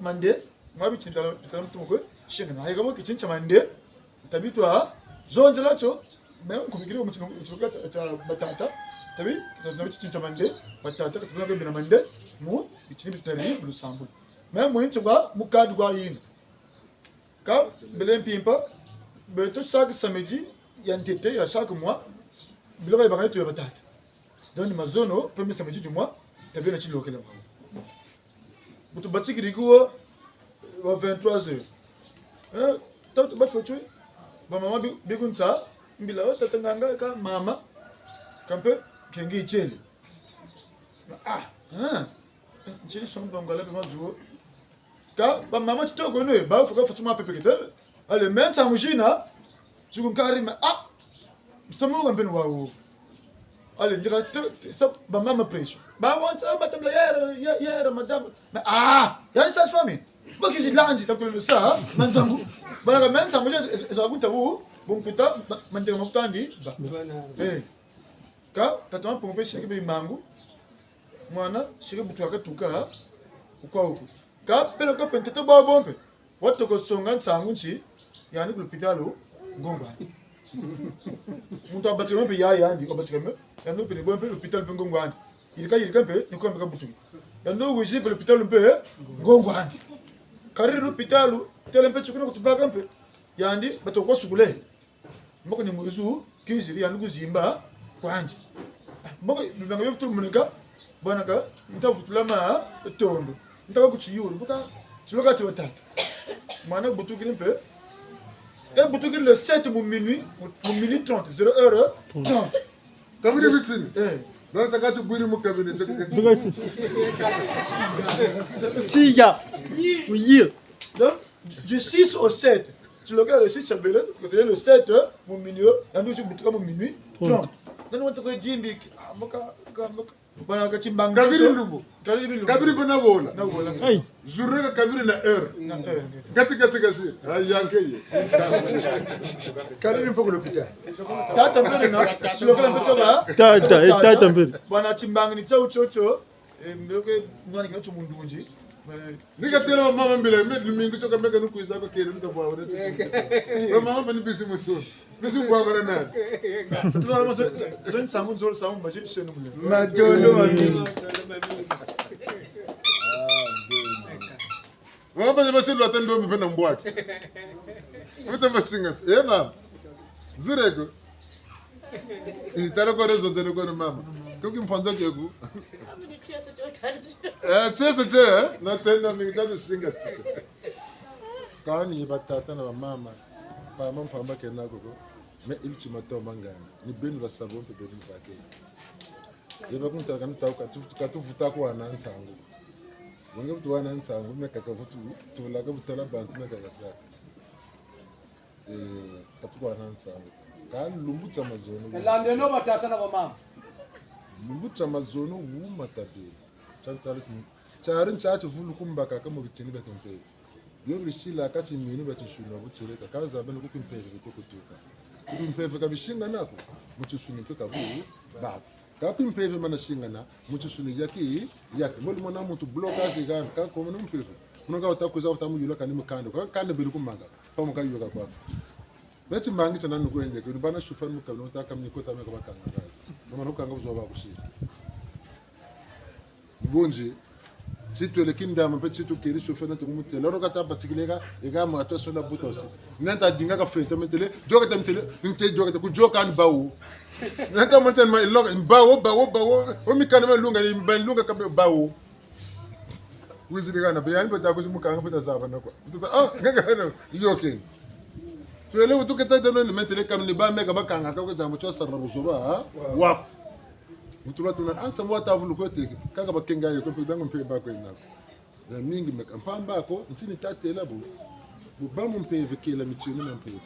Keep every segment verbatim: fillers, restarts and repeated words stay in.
mande, mwa bitini bitala, bitala mutu mukwe, shenga na. Hayi kabo kitini tia mande, tabi twa zonzela tio, me nkubikiri mu tino, mu tino tia, tia batata, tabi, na bitini tia mande, batata, katufuna kwe bina mande, mu bitini bitari, mu lusambulu. Me mu nti kwa, mu kadi kwa yina. Ka, mbele mpimpa, beto chaque samedi, ya ntete, ya chaque mois, biloko ya bakana tu ya batata. Donc, ni mazono, premier samedi du mois, tabi na tilokela mwa. Bu tubatikiri ko, wa vingt-trois heures. Eh, tatu bafweti, bamama bi-, bikunsa, mbila wa tata nganga ka mama, kampe, kengi tiele. Ah, ah, ntiri son bangala pe mazuo. Ka, bamama titoko no, ba fuka futu ma pepe kete. Allez, me nsangu zina, tsuku nkari me, ah, musamu wa mpe ni wawu. Allez, ndika te, te, sa, bamama pression. Ba wansa, batambula, yere, ye-, yere, madame. Mais, ah, yandi sage-femme. Ba kizi landi, takule no sa, manzangu. Bana ka me nsangu zina, eza, eza kunta wu, bunkuta, ma-, mandeka mafuta andi, ba. Eh. Ka, tata Mpungu mpe siriki be mangu. Mwana, siri butu akatuka, ukwa uku. Ka pele ko mpe ntete bwa bo mpe. Watoko songa nsangu nti, yandi ku lupitalu, ngongo andi. Muntu wabatika mpe ya yandi, wabatika me, yandi mpe ni bo mpe lupitalu mpe ngongo andi. Yirika, yirika mpe, ni kwa mpe kabutuki. Yandi wizi mpe lupitalu mpe, ngongo andi. Kariri lupitalu, tele mpe tsukuna kutubaka mpe. Yandi, batoko sukule. Mboko ni mwizu, kiziri yandi kuzimba kwandi. Mboko bilanga bia vutulu moneka, bwana ka, nta vutula matondo. Nta ka kutiyuru, mbuka, tiloka ti batata. Mwana butukiri mpe. E butukiri le sept mu minuit, mu, mu minuit trente, zéro heure trente. Kabiri bitini. Eh. Nata kati bwiri mu kabiri, tsekeke. Tiya. Uyi. Donc, du six au sept. Tilokela le six, ça veut dire que le sept, euh, mu minuit, yandi wizi butuka mu minuit trente. Nani wanta kwe dimbi, ah, mboka, ka, mboka. Bwana kati mbangi. Kabiri lumbu. Kabiri lumbu. Kabiri bona bola. Na bola. Hey. Journée ka kabiri na heure. Na heure. Gati, gati, gati. Ah, yanke ye. Kabiri mpe ku lupitalu. Tata mpere na, tilokela mpe tsoba. Tata, eh, tata mpere. Bwana timbangi ni tsau tsotso. Eh, mbele ke mwana kina tso mundunzi. Ni katela mama mbila, mbe lumingu tsoka mbe ka nukwiza ko kele, nuta bwa bana tsoka. Mama mbe ni bisi mutu. Bisi bwa bana nani? Tuna mo zo, zo nsangu nzolo sa mba zipse no mule. Matondo mami. Mama mbe basi lwata ndombi mpe na mbwaki. Mbe ta masinga. Eh, mama. Zureko. Eh, tala kwa rezo, tala kwa mama. Kuki mpanza keku. Eh, tiese tie, eh? Na tenda mingi tatu singa singa. Kani batata na bamama, pamba mpamba kena koko. Mais il tu m'attends mangana. Ni beno basa bo mpe beno bakele. Ye bakuntala kani tau katu, katuvuta kwa na nsangu. Bonge butu wana nsangu, me kaka vutu, tubulaka butala bantu me kaka saka. Eh, katuka na nsangu. Ka lumbu tia mazono. Landeno batata na bamama. Lumbu tia mazono wuma tabele. Tia bitala ki-, tiari ntia tivulu kumbaka ka mu bitini bia kimpeve. Bio bisila kati minu bia tinsuni wa butieleka, ka zabeno ku kimpeve bito kutuka. Ku kimpeve ka bisingana ko, mu tinsuni mpe ka bu, ba. Ka kimpeve mana singana, mu tinsuni yaki, yaki. Mbo lumona muntu blocage kani, ka komona mpeve. Muna ka wuta kwiza wuta muyula kani mukanda, ka kanda beri kumanga, pa muka yoka kwa. Beti mbangi tia nanu kwende, kuni bana sufa ni mukabina, wuta kamini kota meka bakanga kani. Mama nukanga buzoba kusita. Bunzi, ti twele kindama mpe ti tukeri chauffeur na tukumutela. Oro kata batikileka, eka mwa to sola butosi. Nanta dinga ka fete metele, yokete metele, nte yokete, ku yoka ni bawu. Nanta mante ma iloka, bawu, bawu, bawu. O mikanda ma lunga, mba lunga ka bawu. Wizidi kana, be yani beta kuzi mukanga beta zaba na kwa. Tuta, ah, nganga kana, yoke. Twele wutuketa teno ni metele kamini ba meka bakanga ka kwa diambu tio sarila buzoba, ha? Wa. Mutula tuna, ah, nsamu wa tavulu kwe teke. Kaka bakenga ye, kwe mpe dango mpe ba kwe na. Ya mingi meka, mpamba ko, ntini tatela bu. Bu ba mu mpeve kela mitieno na mpeve.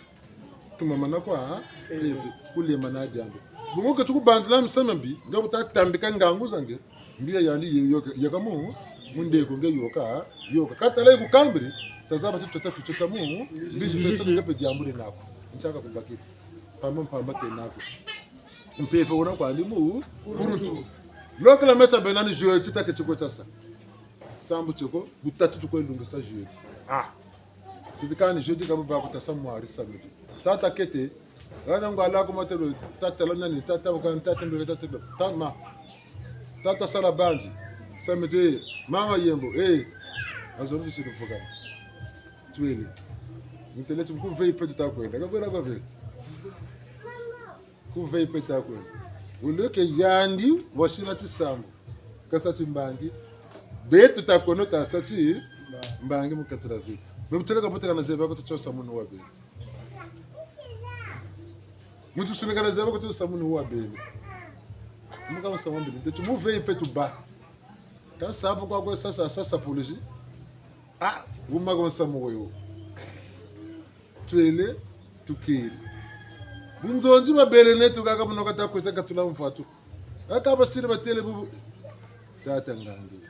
Tumamana kwa, ha? Mpeve, kulema na diambu. Bungu ke tukubanzila misamu mbi, nga buta tambika ngangu za nge, mbi ya yandi ye yoka, yeka mu, mu ndeko nge yoka, yoka. Ka tala ye kukambiri, tazaba ti tota fi tota mu, mbi zi fesa nge mpe diambu di nako. Ntiaka kubakiri. Mpamba mpamba ke nako. Mpeve wuna kwandi mu, kurutu. Lokela meta bena ni jwe tita ke tikwe tasa. Sambu tieko, bu tatu tukwe lungisa jeudi. Ah. Titi kani jeudi ka bu ba ku ta sa mwari samedi. Tata kete, hana ngwala ku matelo, tata la nani, tata wakani, tata mbele, tata mbele, tata ma. Tata sala banzi, samedi, mama yembo, eh. Azolo tusiri vukana. Twele. Ntele ti ku veille pe tuta kwenda. Ka kwenda kwa veille. Ku veille pe tuta kwenda. Wuleke yandi wasila tisambu. Kasa timbangi. Beto ta kono ta sa timbangi mu kati dia veille. Me bu tele ka bu teka na zeba ko tuta tiosa munu wa beni. Muntu sunikana zeba ko tuta tiosa munu wa beni. Muka musa wa beni. Te tu mu veille pe tuba. Ka sa bu kwa kwe sasa, sasa polisi. Ah, wuma ko musamu wewo. Twele, tukele. Bu nzonzi babele neto kaka muno kata kwesa katula mfatu. Kaka basiri batele bubu. Tata ngangi.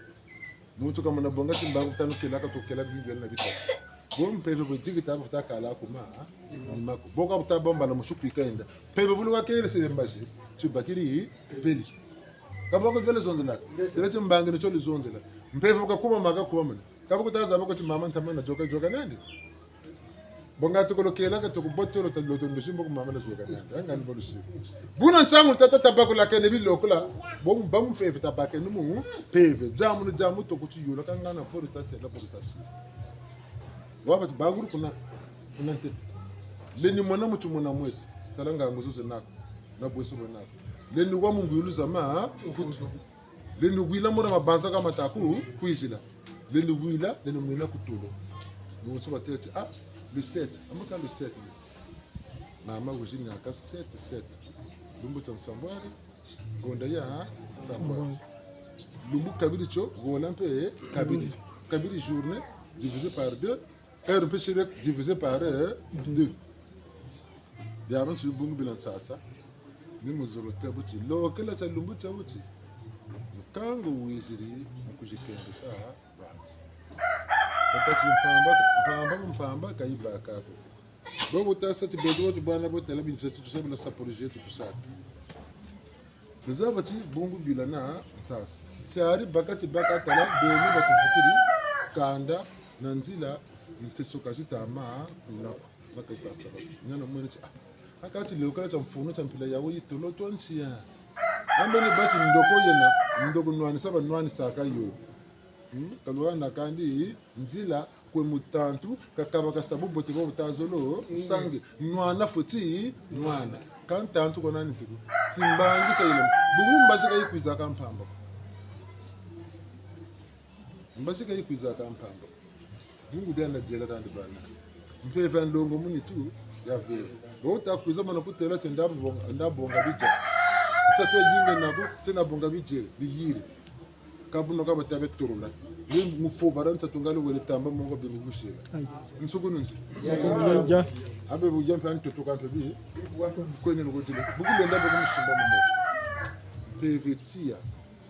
Muntu ka muna bonga timbangu tanu kela ka tukela bibi na bita. Bo mpeve bo digi tabu ta kala kuma, ha? Ni mako. Bo ka buta bomba na musuku ikenda. Mpeve vulu wa kele sele mbazi. Tibakiri, peli. Ka bo ko bele zonzela. Tele timbangi ni tio li zonzela. Mpeve ka kuma maka kuma mene. Ka bu ku ta zaba ko ti mama ntama na yoka yoka nandi. Bo nga tukolokela ka tuku botolo ta loto ndusi mbo ku mama na yoka nandi. Anga ni bolusi. Buna nsangu tata tabakula kene bilokola. Bo mu ba mu mpeve tabakene mu mpeve. Diambu ni diambu tuku ti yola ka ngana polo tatela polo tasi. Waba ti bangulu kuna, kuna ntete. Lendi mwana mutu mwana mwesi. Tala ngangu zo ze nako. Na bweso bwe nako. Lendi wa mu ngwilu za ma, kutu. Lendi wila mura mabanza ka mata ku, kwizila. Lendi wila, lendi mwina ku tolo. Bonso batêle ti, ah, le sept. Amaka le sept. Mama wizi niaka sept, sept. Lumbu tia nsambwari, ngonda ya nsambwari. Lumbu kabiri tio, gola mpe kabiri. Kabiri journée, divisé par deux. Heure mpe siri divisé par, euh, deux. Bia bansi bungu bila nsasa. Ni mu zolo te buti. Lokela tia lumbu tia buti. Nkangu wiziri mu kuzikengesa bantu. Wakati mpamba, mpamba, mpamba ka yibaka ko. Bo bu ta sa ti beto, bo ti bana bo tala binsa ti tusa bila sa projet ti tusaka. Tuzaba ti bungu bila na nsasa. Tiari baka ti baka tala beno batuvukiri kanda na nzila nseso ka zitama kuna ko. Baka zita sala. Niana mwene ti, ah, aka ti lokela tia mfunu tia mpila yawu yitolo twa nsi ya. Ambe ni bati ndoko yena, ndoko nwanisa banwanisaka yo. Hmm? Ka lwana kandi nzila kwe mutantu, kakaba kasa bubote bo butazolo, nsange, nwana fweti, nwana. Ka ntantu kwa nani tuku. Timbangi tia yila. Bungu mbazi ka yikwizaka mpamba. Mbazi ka yikwizaka mpamba. Bungu diana diela kandi bana. Mpeve ya nlongo mu nitu ya vele. Bo ta kwiza mana kutêla ti nda bonga, nda bonga bidia. Nsatu yinga nako, ti na bonga bidia, biyiri. Ka buna ka bata be torola. Ni mu fo bara nsatu ngali wele tamba mongo bini kusela. Ai. Nsuku nunzi. Ya, ya, ya. Abe bu yampe antoto kampe bi. Kwenye nuko dile. Buku lenda be kumusimba mu moko. Mpeve tiya.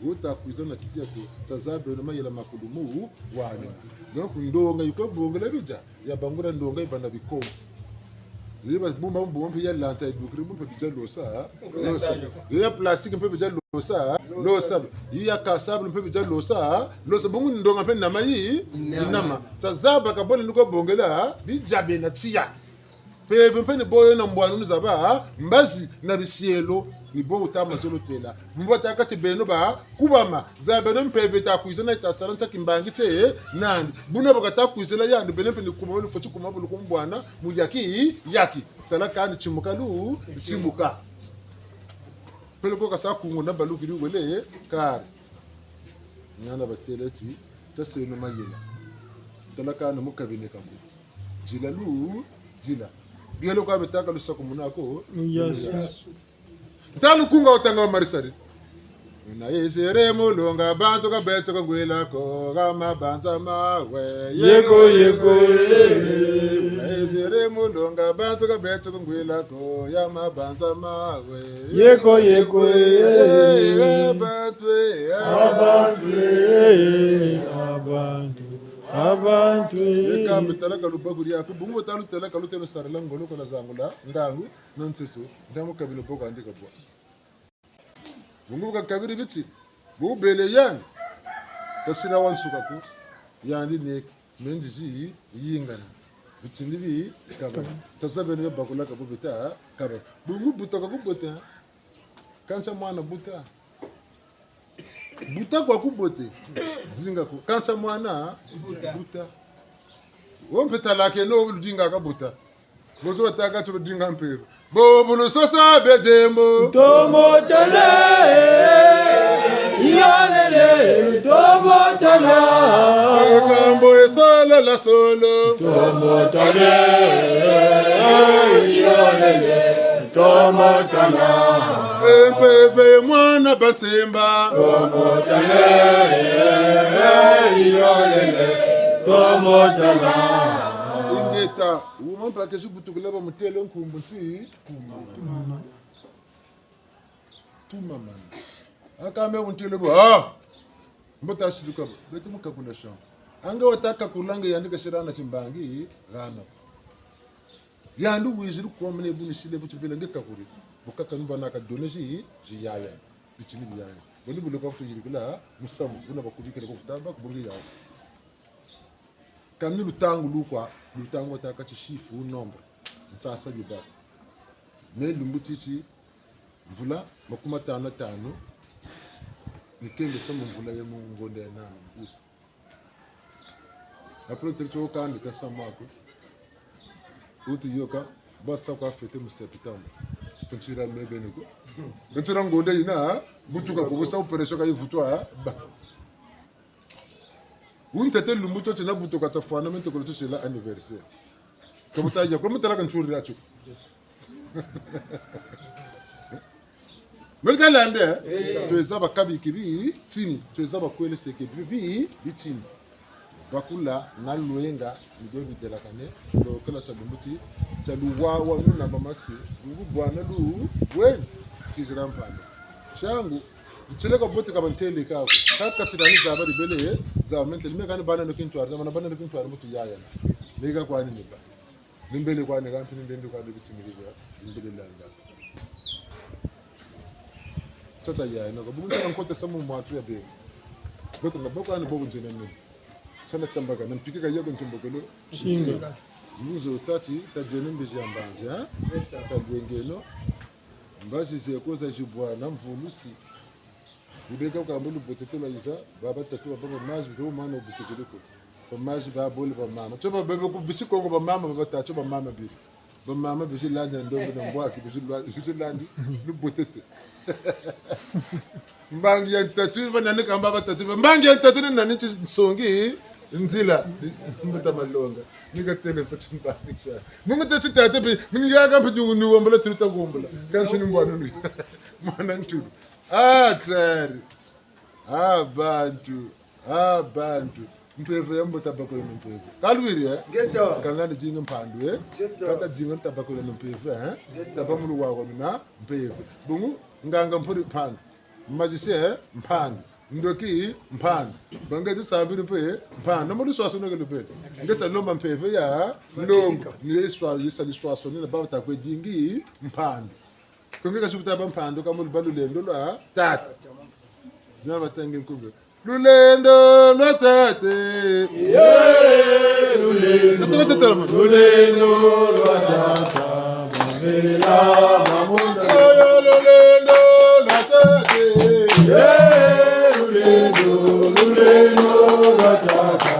Wo ta kwiza na tiya ko. Tazabeno mayela makulu mu wani. Donc, ndonga yiko bongela bidia. Ya bangula ndonga yibâ na bikoma. Yo ba bumba mu bumba mpe ya lanta yidukiri mpe bidia losa, losa. Yo ya plastique mpe bidia losa, losa. Yo ya cassable mpe bidia losa, losa. Bungu ndonga mpe nama yi, nama. Tazaba ka bole nuko bongela, bidia bena tiya. Mpeve mpe ni bo yo na mbwanu ni zaba, mbazi na bisielo, ni bo wuta mazolo têla. Mbo batâka ti beno ba kubama, zabeno mpeve ta kwiza na yita sala nsa timbangi tie nandi. Buna bo kata kwizela yandi, beno mpe ni kuma, beno fweti kuma, beno kumbwana, mu yaki, yaki. Tala kani timuka lu, timuka. Peleko kasa kungu na balukiri wele, kari. Niana batêle ti, taseno mayela. Tala kani mu kabine kamu. Dila lu, dila. Bielo kwa betaka lusakumunu ko. Yes. Ntangu nkunga wutanga wa marisari. Nayizire mu longa bantu ka beto ka ngwila ko, ha mabanza mawe. Yeko, yeko, eh. Nayizire mu longa bantu ka beto ka ngwila ko, ha mabanza mawe. Yeko, yeko, eh. Eh, abantu, eh, abantu, eh, abantu, abantu, eh. Yeka mbi tala ka lubakuri aku, bungu talu tala ka lutelo sarila ngolo kola zangula, ngangu. Na nseso, ndamu kabila boko andi kabwa. Bungu ka kabiri biti, bu bele yandi. Kasila wa nsuka ku, Yandi neke, me ndizi yingana. Bitini bi kabâ. Tazabeno bia bakula ka bu bita kabâ. Bungu buta ka bubote. Kansi mwana buta. Buta kwa kubote. Dinga ko. Kansi mwana buta. Buta. Wo mpe talakeno dinga ka buta. Bozo batâka ti badinga mpeve. Bobo lusosa bia zembo. Ntomo tala, yolele, ntomo tala. Kambo esala la solo. Ntomo tala, yolele, ntomo tala. E mpeve mwana Batsemba. Ntomo tala, yolele, ntomo tala. Ingeta, wuma mpake zi butukila bamutêle nkumbu nti. Tumamana. Tumamana. Aka me buntêle bo, ah! Mbo tasiluka bo. Beto mu kakula chambre. Nge wata kakula nge yandi kasila na timbangi, hana. Yandi wiziri kwa mene bu nisile bu timpila nge kakuri. Bukaka nubana ka donner zi, zi yaya. Bitini bi yaya. Boni bu leka futu yirikila, musamu, buna bakubikila ku futa ba, ku bungi yaya. Kani lutangu lukwa, lutangu watâka ti chiffre ou nombre. Nsasa biba. Me lumbu titi, mvula, makumi matanu na tanu, ni kenge samu mvula ya mu ngonda ya nanu, août. Après, tiri tio kandi ka samu ako. Août yoka, basa kwa fêter mu septembre. Kuntira me beni ko. Kuntira ngonda yina, butuka ko, bu sa opération ka yivutwa, ba. Wu ntete lumbu tio tina butuka tia fwana me ntokolo tio sila anniversaire. Ka bu ta ya, kwa mutala ka nturi la tio. Meri ta lande, eh? Eh. Tweza bakabi ki bitini, tweza bakwele seke bi, bi, bitini. Bakula na lwenga, ni bwe bidelakane, lokela tia lumbu ti, tia luwawa nuna mamasi, lubu bwana lu, bweni, kizira mpanda. Tiangu, Ntele ka bote ka bantele ka ko. Kaka tila ni zaba dibele, zaba me ntele. Me kani bana no kintwari, na bana no kintwari mutu yaya. Me ka kwani ni ba. Ni mbele kwani kanti ni ndende kwani bitimiri ya. Ni mbele langa. Tata yaya, na ka bungu tala nkota samu mwatu ya be. Bote na boka ni bobu nzena ni. Sana tambaka, na mpiki ka yako ntumbokolo. Singa. Muzo tati, ta jene mbizi ya mbanzi, ha? Ta bwengeno. Mbazi ze ko za zibwa na mvulusi. Wubeka kamba lubotete lwa yiza, baba tatu baba ba mazi, ndo mwana wubutukulu ko. Ba mazi ba bole ba mama. Tio ba bebe ku bisi Kongo ba mama, baba tatu ba mama biri. Ba mama bizi landi na ndombe na mbwaki, bizi lwa-, bizi landi, lubotete. Mbangi ya ntatu, ba nani kamba ba tatu, ba mbangi ya ntatu ni nani ti nsongi, nzila, mbuta malonga. Ni katele pati mbangi tia. Mungu tati tata pe, mungu ya kampe ni wombola, tulu ta wombola. Kansi ni mbwana ni. Mwana ntulu. Ah, tsari. Ah, bantu. Ah, bantu. Mpeve ya mbo tabakwela mpeve. Ka luwiri, eh? Ngeta. Kanga ni zinga mpandu, eh? Ngeta. Kata zinga tabakwela mpeve, eh? Ngeta. Taba mulu wako na mpeve. Bungu, nganga mpori mpandu. Magicien, eh? Mpandu. Ndoki, mpandu. Bangeti sambiri mpe, mpandu. Namu luswaswanu ke lubele. Ngeta lomba mpeve ya, longo. Ni ye swa-, yisa luswaswanu na baba takwe dingi, mpandu. Ko nge kasi buta ba mpandu ka mu luba lulendo lwa tata. Ni batangi nkumbu. Lulendo lwa tata. Yeah, lulendo. Tata, tata, tata. Lulendo lwa tata. Bambela bamunda. Ayo lulendo lwa tata. Yeah, lulendo, lulendo lwa tata.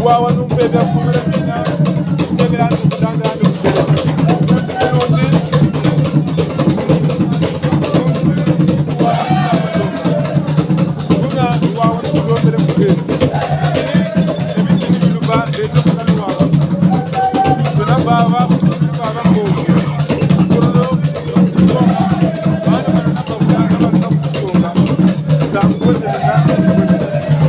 Wawa numpe bia kumira mina, kemira ndu kutanga ndu kutanga. Kuti kilundi. Kuna wawa nukulombele kubele. Tini, ebi tini biluba, beto kuna wawa. Tuna baba, tuna baba mbongi. Kuno, bana bana bakula, bana bakusonga. Zangu zena.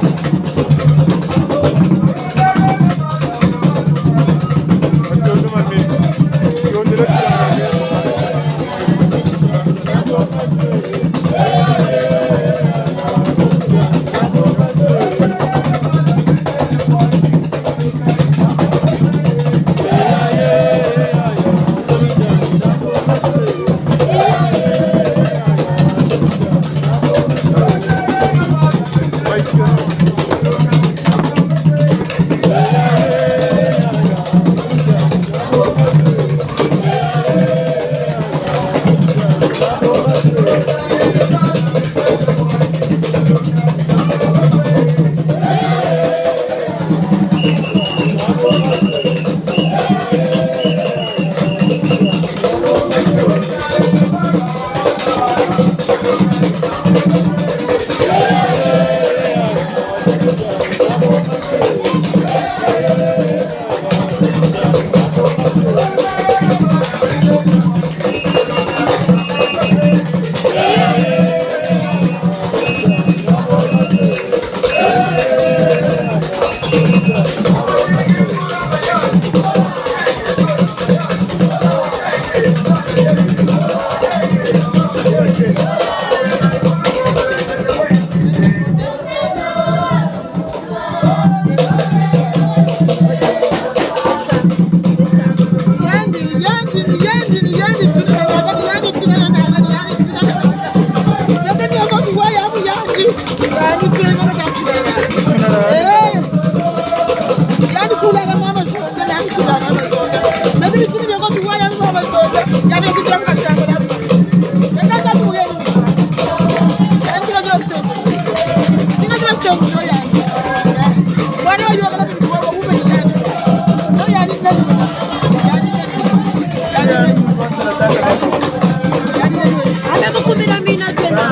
Ame kukumina mina twena.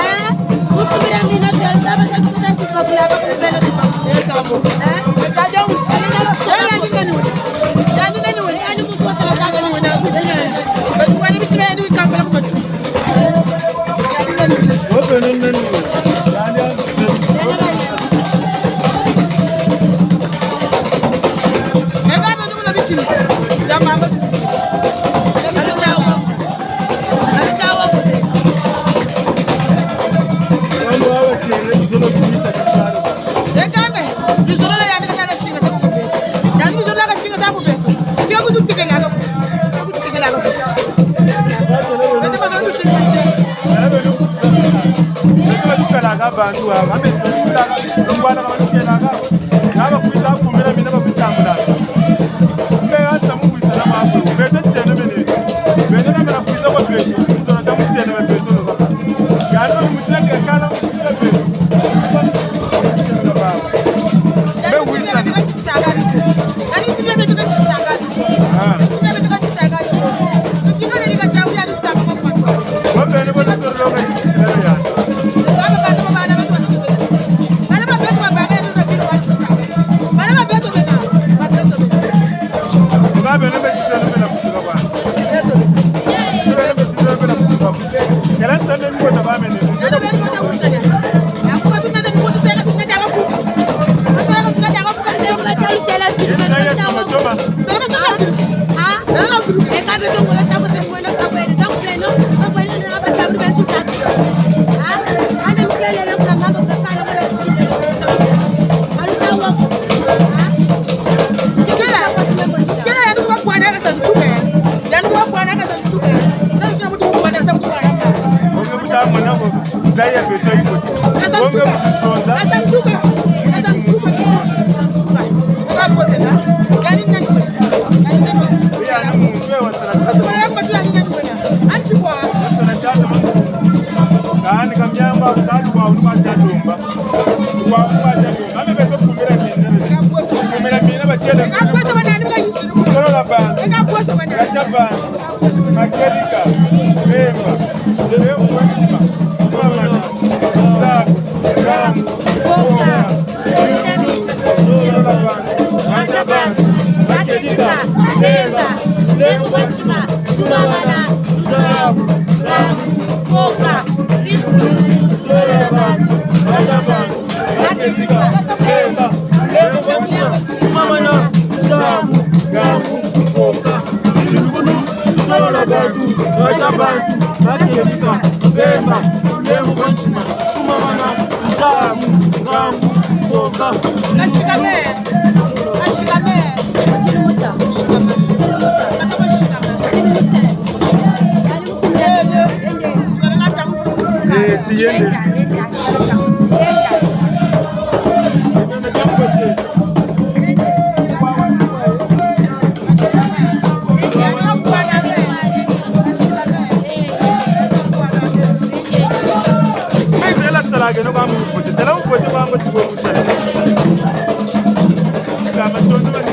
Eh? Kukumina mina twena. Taba tatu tatu kwa kula kwa kula. Eh? Singa za bubeto. Singa kututekelaka. Kututekelaka. Beto bana ndu singa te. Beto batukalaka bantu aba. Beto batukalaka. Ngwana kama tukelaka. Naba kwiza kumira mina bakutambula. Mbe asa mu kwiza na mako. Beto tieno mene. Beto na mena kwiza kwa beto. Nzona tamu tieno mene beto no baba. Yano mutila tikakala. Mbe wizani. Wabene bo tuzololo ka sisila ya. Wabene be sisila ya. Kela sende ni kota bamene. Kela, kela, yandi kubabwana kasa nsuka, yandi kubabwana kasa nsuka. Nani sina mutu kubabwana kasa mutu kubabwana. Bonge buta mona ko, nza ya beto iko. Bonge buta sonza. Kasa nsuka, kasa nsuka, kasa nsuka. Kasa nsuka. Yandi nani? Yandi nani? Ya ni muntu we wasala. Kutu mara kubatula ni nani wena? Anti kwa. Wasala chata. Kani kamyamba, kani kwa, unu kwa chatomba. Kwa, kwa chatomba. Ame beto kumira kendele. Solo la bantu, katia bantu, makedika, bemba, lemu kwa ntima, mamana, zabu, ngangu, mboka, solo la bantu, katia bantu, makedika, bemba, lemu kwa ntima, mamana, zabu, ngangu, mboka, solo la bantu, katia bantu, makedika, bemba, lemu kwa ntima, mamana, zabu, ngangu, mboka, bilukulu, solo la bantu, katia bantu, makedika, bemba, lemu kwa ntima, mamana, zabu, ngangu, mboka. Kashikame. Kashikame. Kashikame. Eh, tiyende. Nzela salage no kwa mbote. Tala mbote kwa mbote kwa musala. Kama tondo bani.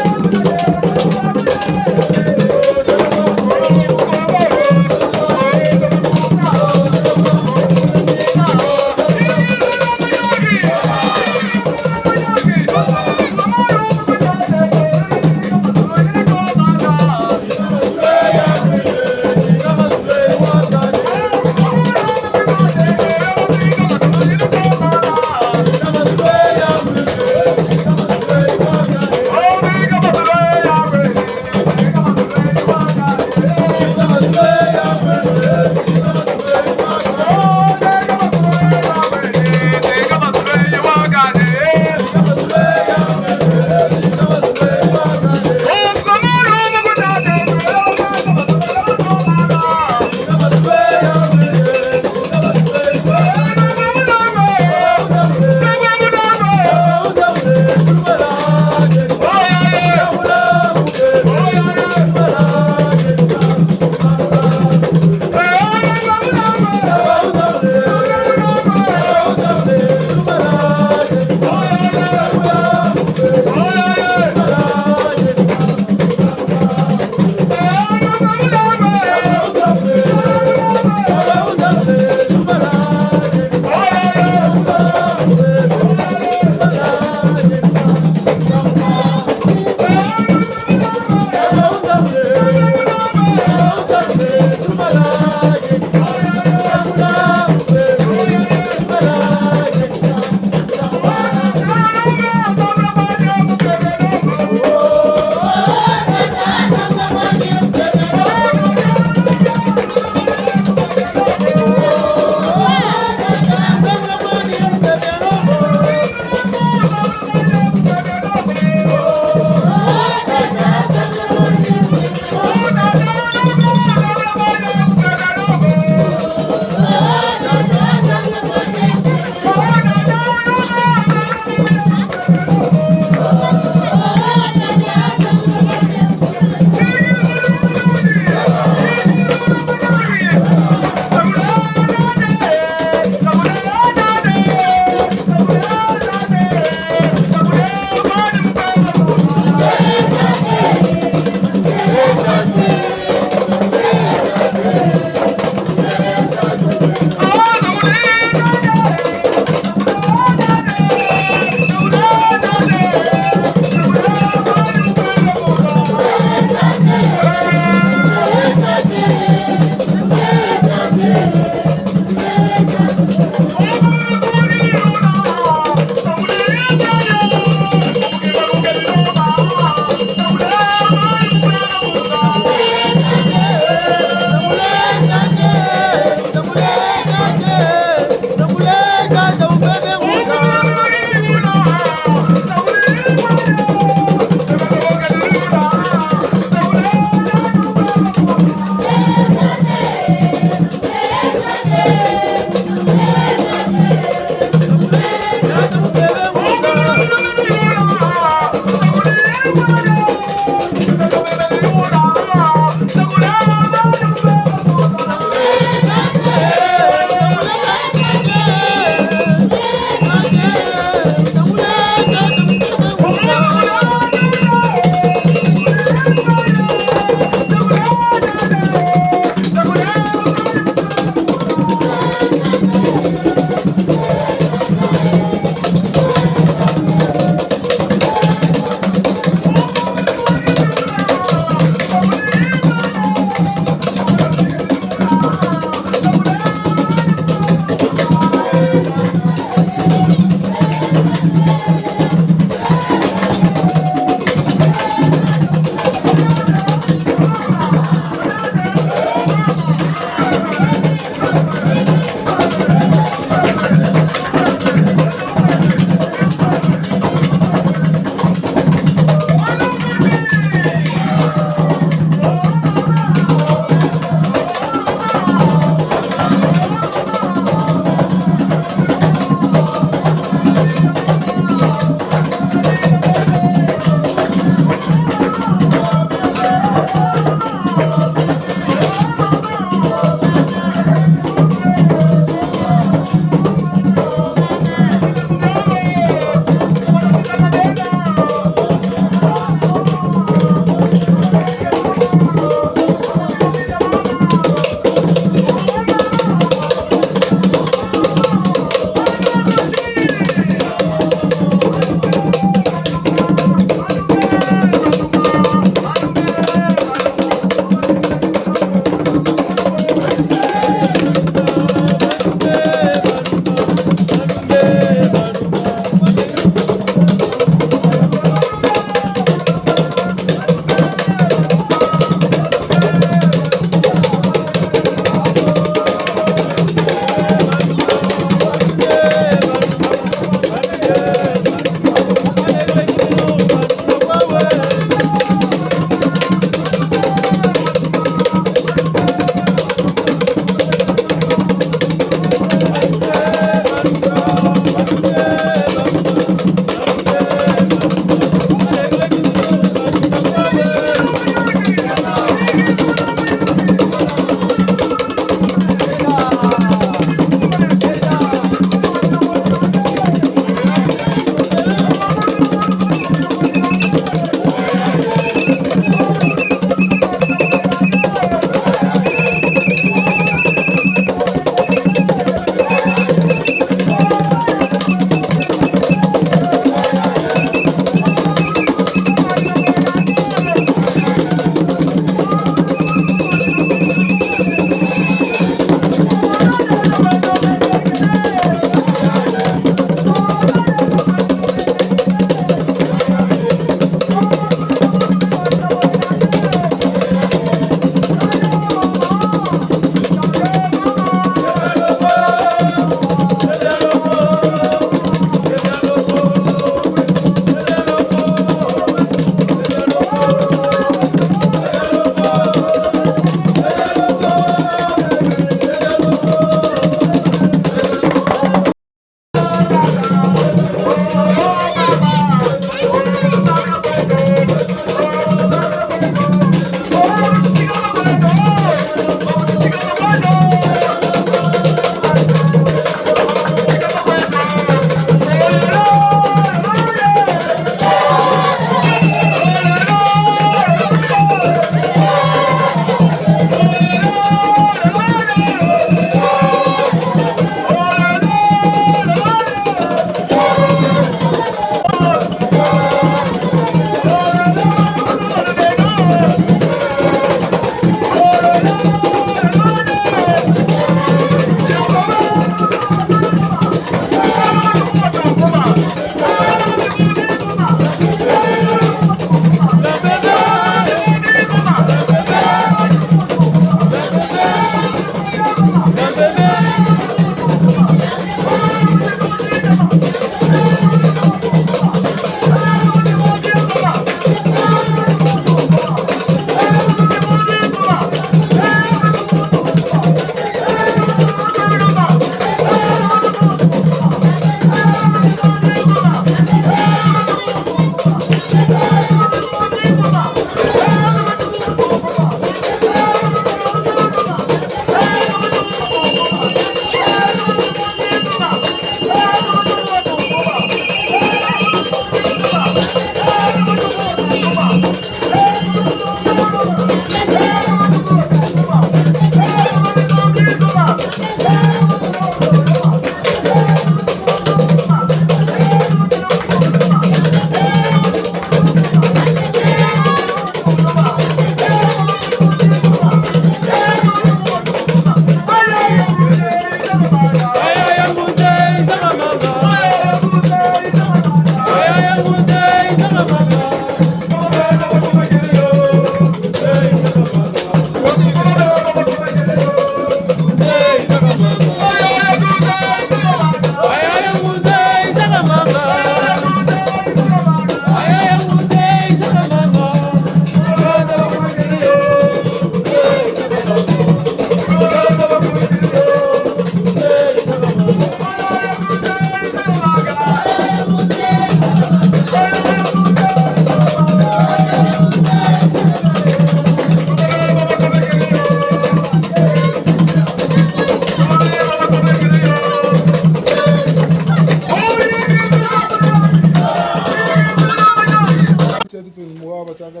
Le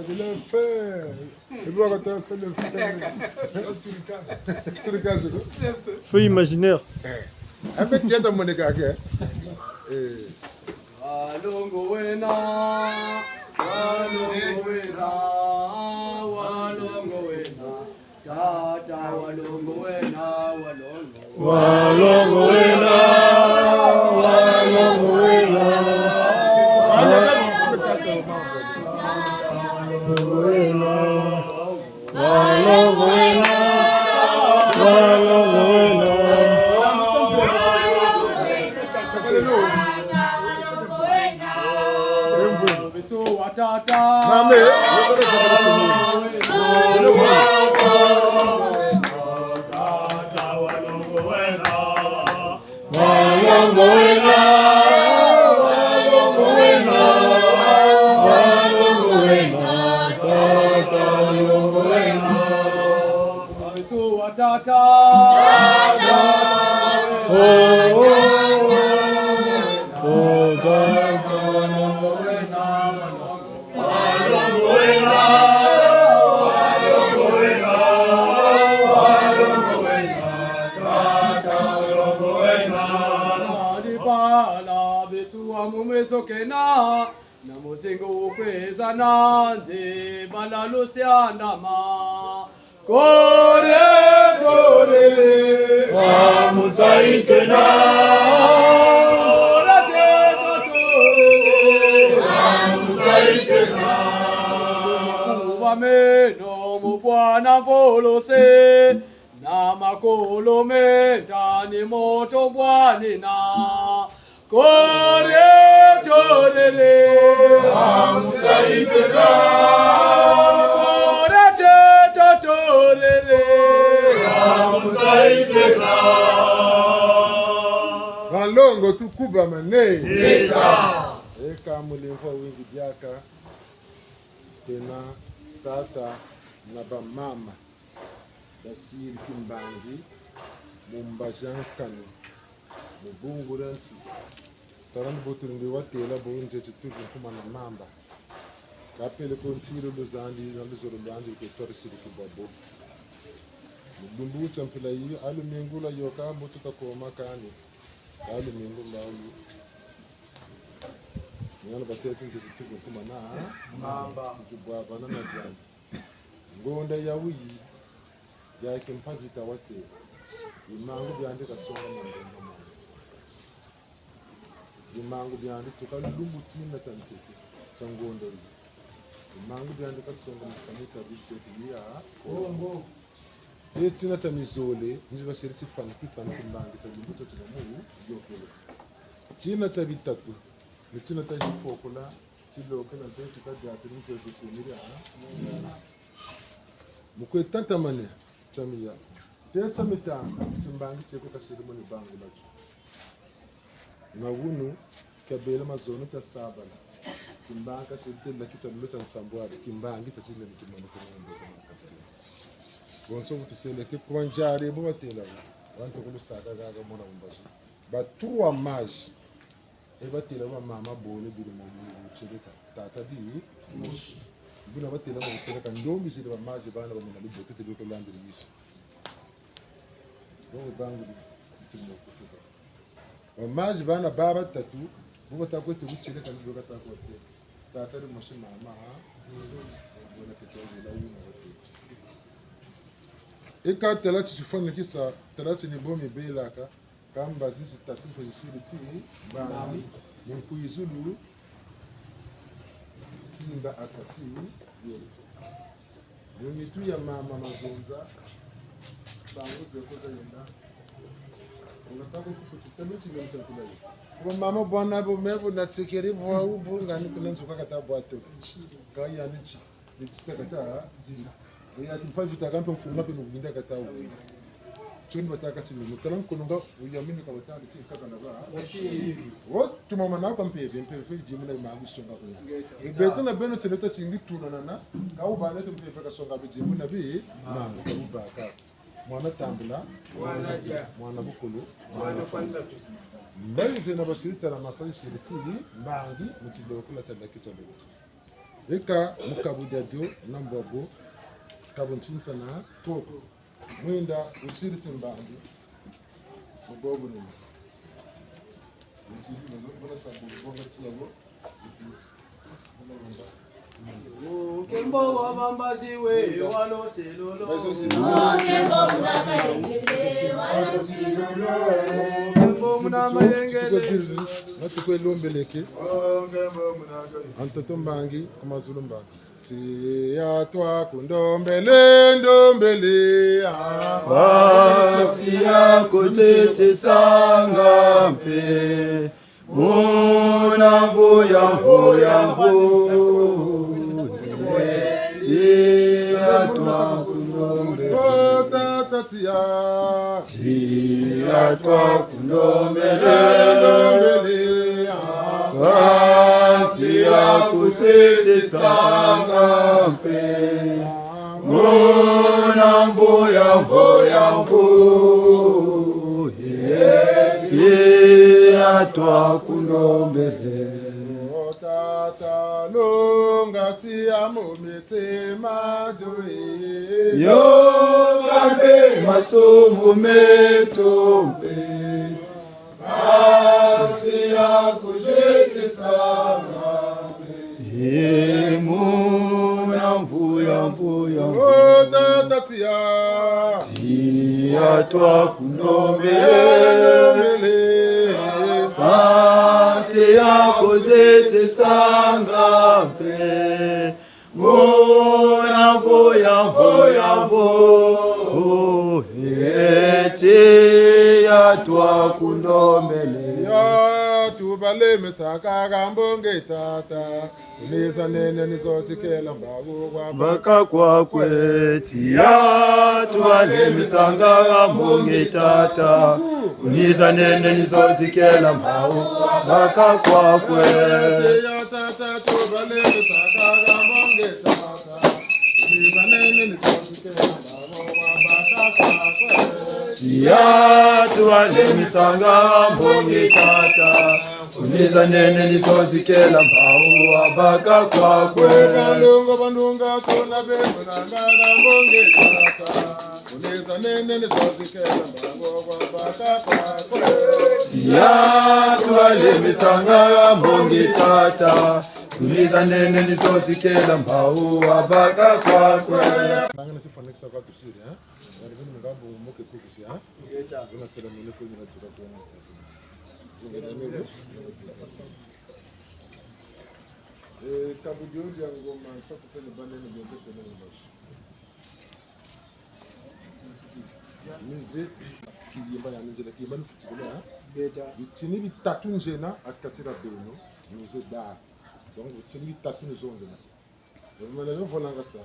feu. Et puis, on va faire le feu. Trucage, quoi. Feu imaginaire. Eh. Un peu de théâtre, mon gars, hein. Eh. Walongo wena, walongo wena, walongo wena. Tata walongo wena, walongo. Walongo wena, walongo wena. Walongo wena, walongo wena. Beto wa tata. Mame, tata walongo wena. Walongo wena, walongo wena, walongo wena, tata walongo wena. Beto wa tata. Oh, oh, oh, tata. Walongo wena, walongo wena, walongo wena, tata walongo wena. Dibala beto wa mu meso kena, na muzingu wu kwiza nandi bala lusiandama. Kore, kore, wa musaikena. Kore, kore, wa musaikena. Kuba meno mu bwana mvolose, na makolo meta ni moto bwanina. Kore torere. Wa musaikena. Kore teto torere. Wa musaikena. Banlongo tukubamane. Eka. Eka mulemvo wingi diaka. Kena tata na bamama. Basiri kimbangi, mu mbazi a nkanu, mu bungu dia nsi. Tala ni bo tulingiri watêla bo nzeti tuvi nkuma na mamba. Kapele ko nsiri luzandi, na luzolo lwandi, ko twarisiri kibwa bo. Mu lumbu tia mpila yi, a lumingu lwa yoka, mbo tuta koma kani. A lumingu lwalu. Ni hana batêti nzeti tuvi nkuma na mamba. Kibwa bana na diambu. Ngonda ya wuyi, ya kimpa vita watêla. Bimangu biandi kasonga ma ngonda mwana. Bimangu biandi tuka lumbu tina tia ntete, tia ngonda yi. Bimangu biandi kasonga ma sani tia bitete ya Kongo. E tina tia mizole, nzi basiri tifwanikisa ni kimbangi tia lumbu tia tina mu yokele. Tina tia bitatu, ni tina tia zifokola, tilokela nte tika diatiri nte zikumiri, ha? Mu kwe tatamane, tia miya. Te tia mitanu, kimbangi tieko kasiri mo ni bangula tio. Na wunu, kia bela mazono kia sabala. Kimbangi kasiri têla ki tia lulu tia nsambwadi, kimbangi tia tile ni kimbangi tia mwana mbote na katele. Bonso bu tutêla ki kwa nzari, bu batêla, wantu ku Lusaka gaga mona mu mbazi. Ba trois mages. E batêla bamama bole biri mu, mu, mu tieleka. Tata di mosi. Buna batêla mu tieleka, ndombi ziri ba mazi bana bamena lubote te beko landiri miso. Bongo bangu di, di timo kutuka. Ba mazi bana baba tatu, bu bata kwete mu tieleka, ni bu kata kwete. Tata di mosi mama, ha? Bona kete nzila wuna wate. E ka tala ti tifwanikisa, tala ti ni bo mibelaka, ka mbazi zitatu mpe zisiri ti mbangi, mu nkwizulu, simba akati, zero. Mu nitu ya mama mazonza, sango zeko zayenda. Unataka kukuti telu ti ngemta kulayi. Kwa mama bwana bo me bo na tsikiri bwa ubu ngani kuna nzuka kata bwa to. Ka yani ti. Ni tita kata, ti. Ni ya kimpa vita kampe nkunga mpe nukwinda kata wu. Tio ni batâka ti ni, mutala nkono nga, wuyamini ka batâka ti kaka na ba. Wasi. Wasi, tumamana kwa mpeve, mpeve dimuna mangu songa kuna. Beto na beno tieleka tingi tunanana, ka wubana ti mpeve kasonga bi dimuna bi, mangu ka wubaka. Mwana tambula, mwana dia, mwana bukulu, mwana fwanisa. Mbazi zena basiri tala masari siri ti, mbangi, mu tilokela tia laki tia lolo. Eka mu kabu dia dio na mbwabu, kabu ntinsa na koko. Mwinda usiri timbangi. Mu bobu ni. Usiri mwana sabu bonga tiabo. Nkembo wa bambazi we, wa loselolo. Nkembo muna mayengele. Nati kwe lombeleke. A ntoto mbangi, ku mazulu mbangi. Tiya twa ku ndombele, ndombele, ah. Mpasi ya kuzitisanga mpe. Muna mvuya, mvuya, mvu. Tiya twa ku ndombele. Oh, tata, tiya. Tiya twa ku ndombele. Eh, ndombele, ah. Mpasi ya kuzitisanga mpe. Muna mvuya, mvuya, mvu. Tiya twa ku ndombele. Oh, tata, longa tiya mu mitema dwe. Yoka mpe masumu meto mpe. Mpasi ya kuzitisanga. E muna mvuya, mvuya, mvu. Oh, tata, tiya. Tiya twa ku ndombele. Ndombele. Mpasi ya kuzitisanga mpe. Muna mvuya, mvuya, mvu. E tiya twa ku ndombele. Ya tubalemesaka ha mbongi tata. Kunisa nene ni zo zikela mbawu wa baka kwakwe. Tiya tubalemesanga ha mbongi tata. Kunisa nene ni zo zikela mbawu wa baka kwakwe. Tiya tata tubalemesaka ha mbongi tata. Kunisa nene ni zo zikela mbawu wa baka kwakwe. Tiya tubalemesanga ha mbongi tata. Kunisa nene ni zo zikela mbawu wa baka kwakwe. Bandunga, bandunga, tuna beno nanga ha mbongi tata. Kunisa nene ni zo zikela mbawu wa baka kwakwe. Tiya tubalemesanga ha mbongi tata. Kunisa nene ni zo zikela mbawu wa baka kwakwe. Nanga na tifanekisa kwa tusiri, eh? Wali bini ngambo moke kukisi, eh? Ngeta. Una tela mene ko mina tuka kwa. Ngeta mene. Eh, kabu dio dia ngoma, nsa kutene bane ni bonte tene ngoma. Musée, kiyimba ya minzela, kiyimba ni futikula, ha? Beta. Bitini bitatu nzena ha kati dia beno, musée d'art. Donc, bitini bitatu ni zonzela. Mwana yo volanga sa.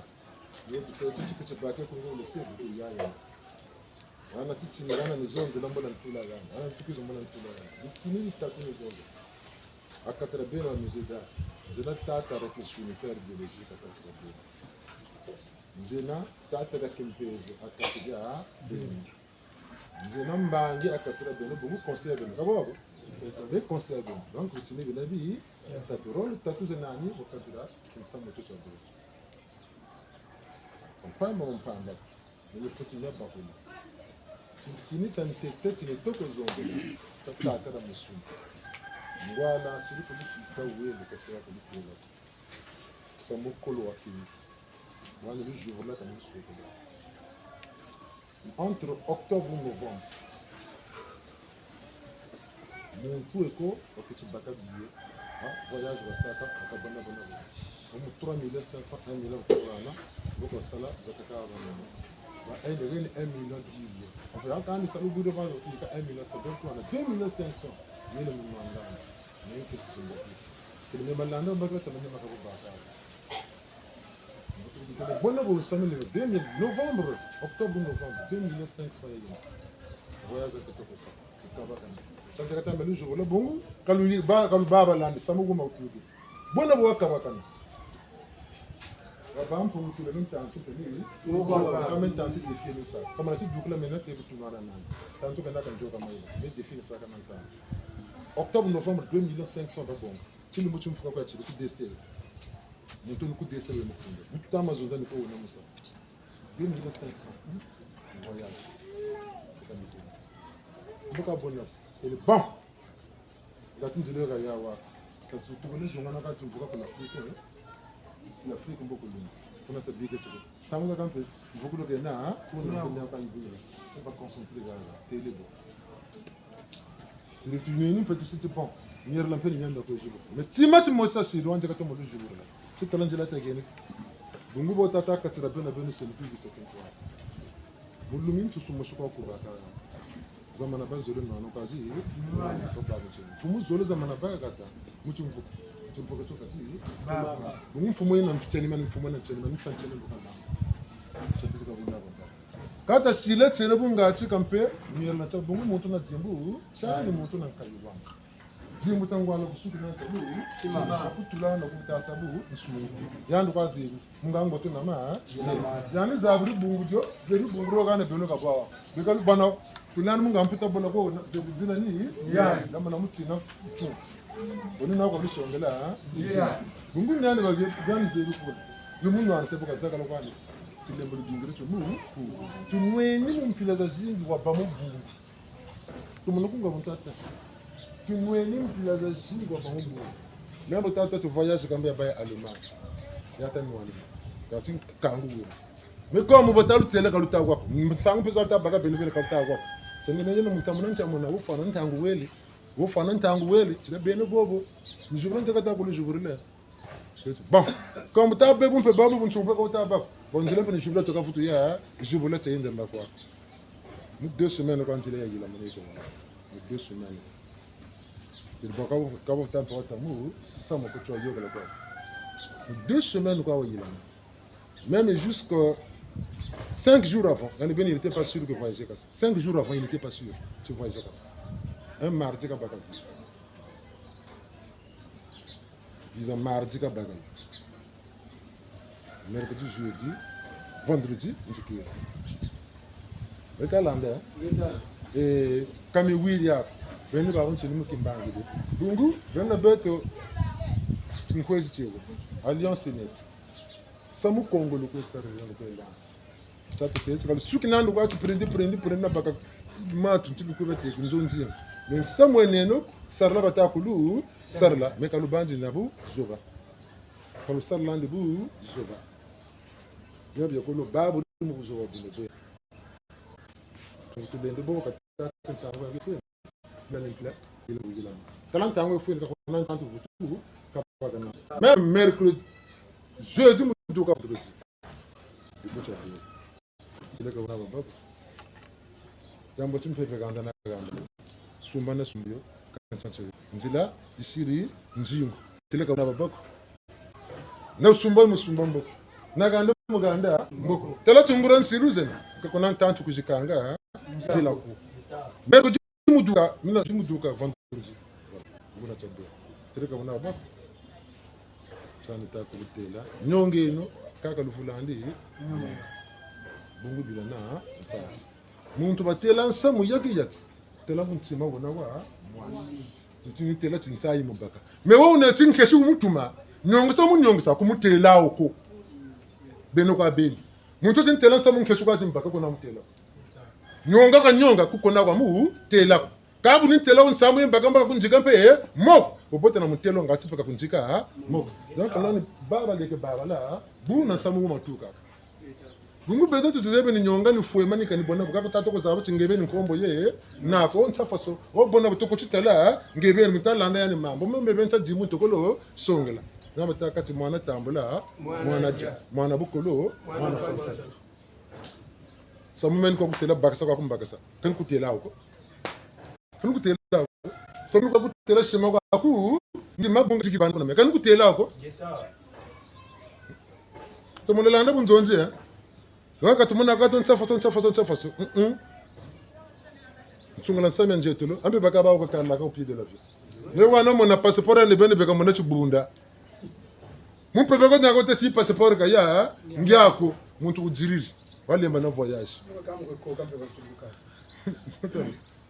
Yo, titi kuti bake kungo le sebu tu yaya. Wana titini wana ni zonzela mbo na ntula gana. Wana tukizo mbo na ntula gana. Bitini bitatu ni zonzela. Ha kati dia beno ha musée d'art. Nzena tata dia kinsuni, père biologique ha kati dia beno. Nzena tata dia kimpeve ha kati dia beno. Nzena mbangi ha kati dia beno, bungu conseil ya beno. Ka bo bo? Be conseil ya beno. Donc, bitini bina bi, tatu rôle, tatu zena nani, ha kati dia kinsamu kieto beno. Mpamba, mpamba. Ni fweti nia bakula. Titini tia ntete, tini toko zonzela, tia tata dia musuni. Ngwala, siri ku lukisa wele, kasira ku lukula. Sa mukolo wa kini. Wani lujuvula ka ni luswekela. Entre octobre et novembre. Muntu eko, waketi baka billet, ha, voyage wasaka, aka bana bana bana. Omu trois mille cinq cents, un million kwa bana, boko sala, zakaka bana. Ba un, un million dix millions. En fait, aka ni salu budo bana, tika un million, ça donne quoi, deux millions cinq cents. Mille mu mangana. Ni question. Kele me malanda, bakala tsa mane makabu baka. Bona bo samedi deux mille, novembre, octobre, novembre, deux mille cinq cents ya yena. Voyage ya kitoko sa. Kabakana. Santé kata melu jour la bongo, kalu ba, kalu baba landi, samu kuma kudu. Bona bo kabakana. Ba ba mpungu tule mintantu peni. Ba mintantu défi ni sa. Kama si dukula mena te bitu mara nani. Tantu kana kanjoka maila. Mais défi ni sa kama ntantu. Octobre, novembre deux mille cinq cents ba bongo. Tini mutu mfuka kwa tini ku D S T. Muntu ni ku deux cents we mukunda. Muntu tama zonza ni ko wena musa. Deux mille cinq cents. Hmm? Voyage. Mbuka bonus. C'est le bon. Ngati nzila ka yawa. Kasi tubone zongana kati mvuka ku l'Afrique, eh? L'Afrique mbo kulunga. Kuna tabike tuko. Tamuza kampe, mvukulu kena, ha? Kuna kena ka yibula. On va concentrer là, là. Télé bon. Télé tu n'es ni petit, c'est bon. Mière la mpe ni nyanda ko yibula. Mais tima timosa si, loin de katomo le yibula. C'est talent de la tagene. Bungu bo tata katira bena bena se ni kuyi sa kento. Mulumi ntusu mosi kwa kubaka. Zamana bazole nwana kazi. Mfumu zole zamana bakata. Muti mvu. Muti mvu kaso kati. Bungu mfumu yina mfitiani mani mfumu na tiani mani mfitiani mani mfitiani mani mfitiani mani mfitiani mani. Kata sile tiele bu ngati kampe, miela tia bungu muntu na dimbu, tiani muntu na nkayi wanga. Dimbu tia ngwala kusuki na tabu, tima. Kutula na kutasa bu, nsumi. Yandi kwa zebi, munga ngwa tuna ma, yandi zaburi bungu dio, zebi bungu dio kana beno kabwawa. Beka bana, tulani munga mputa bola ko, zebi zina ni, yandi, dama na mutina, tu. Boni na kwa bisongela, ha? Yandi. Bungu ni yandi ba, yandi zebi kuna. Ni munwa sebu kazaka lo kwani. Tulembo lubingiri tumu, tunweni mu mpila zazingi wabâ mu bungu. Tumona kunga bu tata. Tunweni mpila zazingi wabâ mu bungu. Même bu tata tu voyage kambe ya baya Allemagne. Yata nwani. Kati ntangu wele. Mais comme bu talutêla ka luta kwaku. Nsangu mpe za luta baka bele bele ka luta kwaku. Senge na yeno mutamuna ntamuna, wufwana ntangu wele. Wufwana ntangu wele. Tina beno bobo. Nzubula nteka ta kulu zuburile. Bon, comme ta be bu mpe babu bu ntsumpe ko ta ba. Bon, nzila mpe ni zibula toka vutu ya, zibula ta yenda na kwa. Mu deux semaines kwa nzila ya yila mune ko. Mu deux semaines. Il faut ka bu, ka bu ta mpe wata mu, samu ko twa yokela kwa. Mu deux semaines kwa wa yila. Même jusqu'à cinq jours avant, yandi beni, il n'était pas sûr que voyager kasa. Cinq jours avant, il n'était pas sûr que voyager kasa. Un mardi kabaka visa. Visa mardi kabaka yo. Mercredi, jeudi, vendredi, nzikiri. Beta landa, eh? Eh, kami wiri ya. Beni ba wonsi ni mu kimbangi de. Bungu, bena beto, tinkwezi tieko. Alliance neti. Samu Kongo lukwe sari, lukwe landa. Tatu tezi, kalu suki nandi kwa ti prendi, prendi, prendi na baka matu, nti bikwe bete, nzonzi. Mais samu eneno, sarila bata kulu, sarila, mais kalu bandi na buzoba. Kalu sarila ndi buzoba. Bia bia kulu babu mu buzoba bune bwe. Tulendo bo kata ntangu ya kwe. Mene mpila, ila kuyila. Tala ntangu ya fwene, kakuna ntantu vutu, kabaka na. Même mercredi, jeudi, mu duka vendredi. Ibu tia bwe. Tileka wuna babaku. Yambo ti mpepe kanda na kanda. Sumba na sumba yo, kansa tia. Nzila, yisiri, nzingu. Tileka wuna babaku. Na sumba mu sumba mboko. Na kanda mu kanda mboko. Tala tungura nsilu zena. Kakuna ntantu kuzikanga, nzila ku. Mercredi mu duka, mina mu duka vendredi. Nguna tia bwe. Tileka wuna babaku. Sani ta kubutela. Nyonga eno, kaka luvulandi. Bungu bila na nsansi. Muntu batela nsamu yaki yaki. Tela ku ntima wona wa mwasi. Titini tela ti nsayi mubaka. Mais wo wuna ti nkesi wumutuma. Nyongesa mu nyongesa kumutela wo ko. Beno kwa beni. Muntu ti ntela nsamu nkesi kwa ti mbaka kuna mutela. Nyonga ka nyonga kukona kwa mutela. Kabu ni ntela wo nsamu ye mbaka mbaka kunzika mpe, eh, moko. Bobote na mutela nga ti mpe ka kunzika, ha? Moko. Donc, nani baba leke baba la, buna nsamu wuma tuka. Bungu beto tuti zebi ni nyonga ni fwema ni kani bona, bu kaka tata ko zaba ti nge beni nkombo ye, nako, ntia faso, o bona bu toko titala, nge beni mutalanda yani mambu, mbe beni ntia dimu tokolo, songela. Na batâka ti mwana tambula, mwana dia, mwana bukolo, mwana fansa. Samu meni kwa kutela bakasa kwa kumbakasa. Kani kutela wo ko. Kani kutela wo ko. Samu kwa kutela sima kwa ku, ndi mabungu tiki bana kuna me. Kani kutela wo ko. Tomo landa bunzonzi, eh. Waka tumona ka to ntia faso, ntia faso, ntia faso. Mm-mm. Nsungula nsamu ya nzietolo. Ambe baka ba wo kakala ka au pied de l'avion. Ne wana mona passeport ya ni beni beka mona tibunda. Mu mpeve ko nako te ti passeport ka ya, ngiaku, muntu udiriri. Walemba na voyage.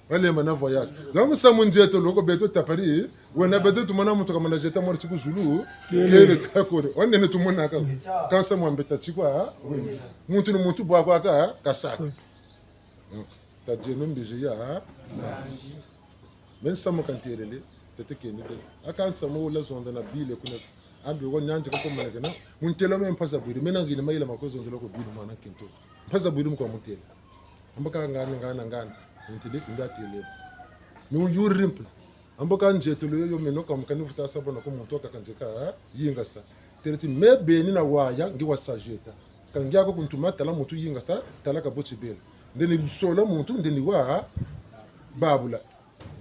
Balema na voyage. Donc, samu nzietolo ko beto tapari, wena beto tumona muntu kamana zieta mori ti ku zulu, kele. Kele ta kore. Wande ne tumonaka. Kansa mwambe ta tikwa, muntu ni muntu bwa kwa ka, kasaka. Hmm. Tadieno mbizi ya, meni samu kantelele, tete keni te. Aka nsamu wula zonza na bile kuna. Ambi wo nyanzi kako manakana. Muntela me mpasi zabwiri, mena ngini mayela ma kwe zonzela ko bile mwana nkintu. Mpasi zabwiri mu kwa muntela. Amba ka ngana, ngana, ngana. Muntele, inda tele. Ni uyuri mpla. Amba ka nzietolo yo, yo meno ka mukani vuta sa bona ko muntu aka kanzeka, yingasa. Tele ti me beni na waya, ngi wasa zieta. Ka ngia ko kuntuma tala muntu yingasa, tala ka bo ti bela. Nde ni sola muntu, nde ni wa babula.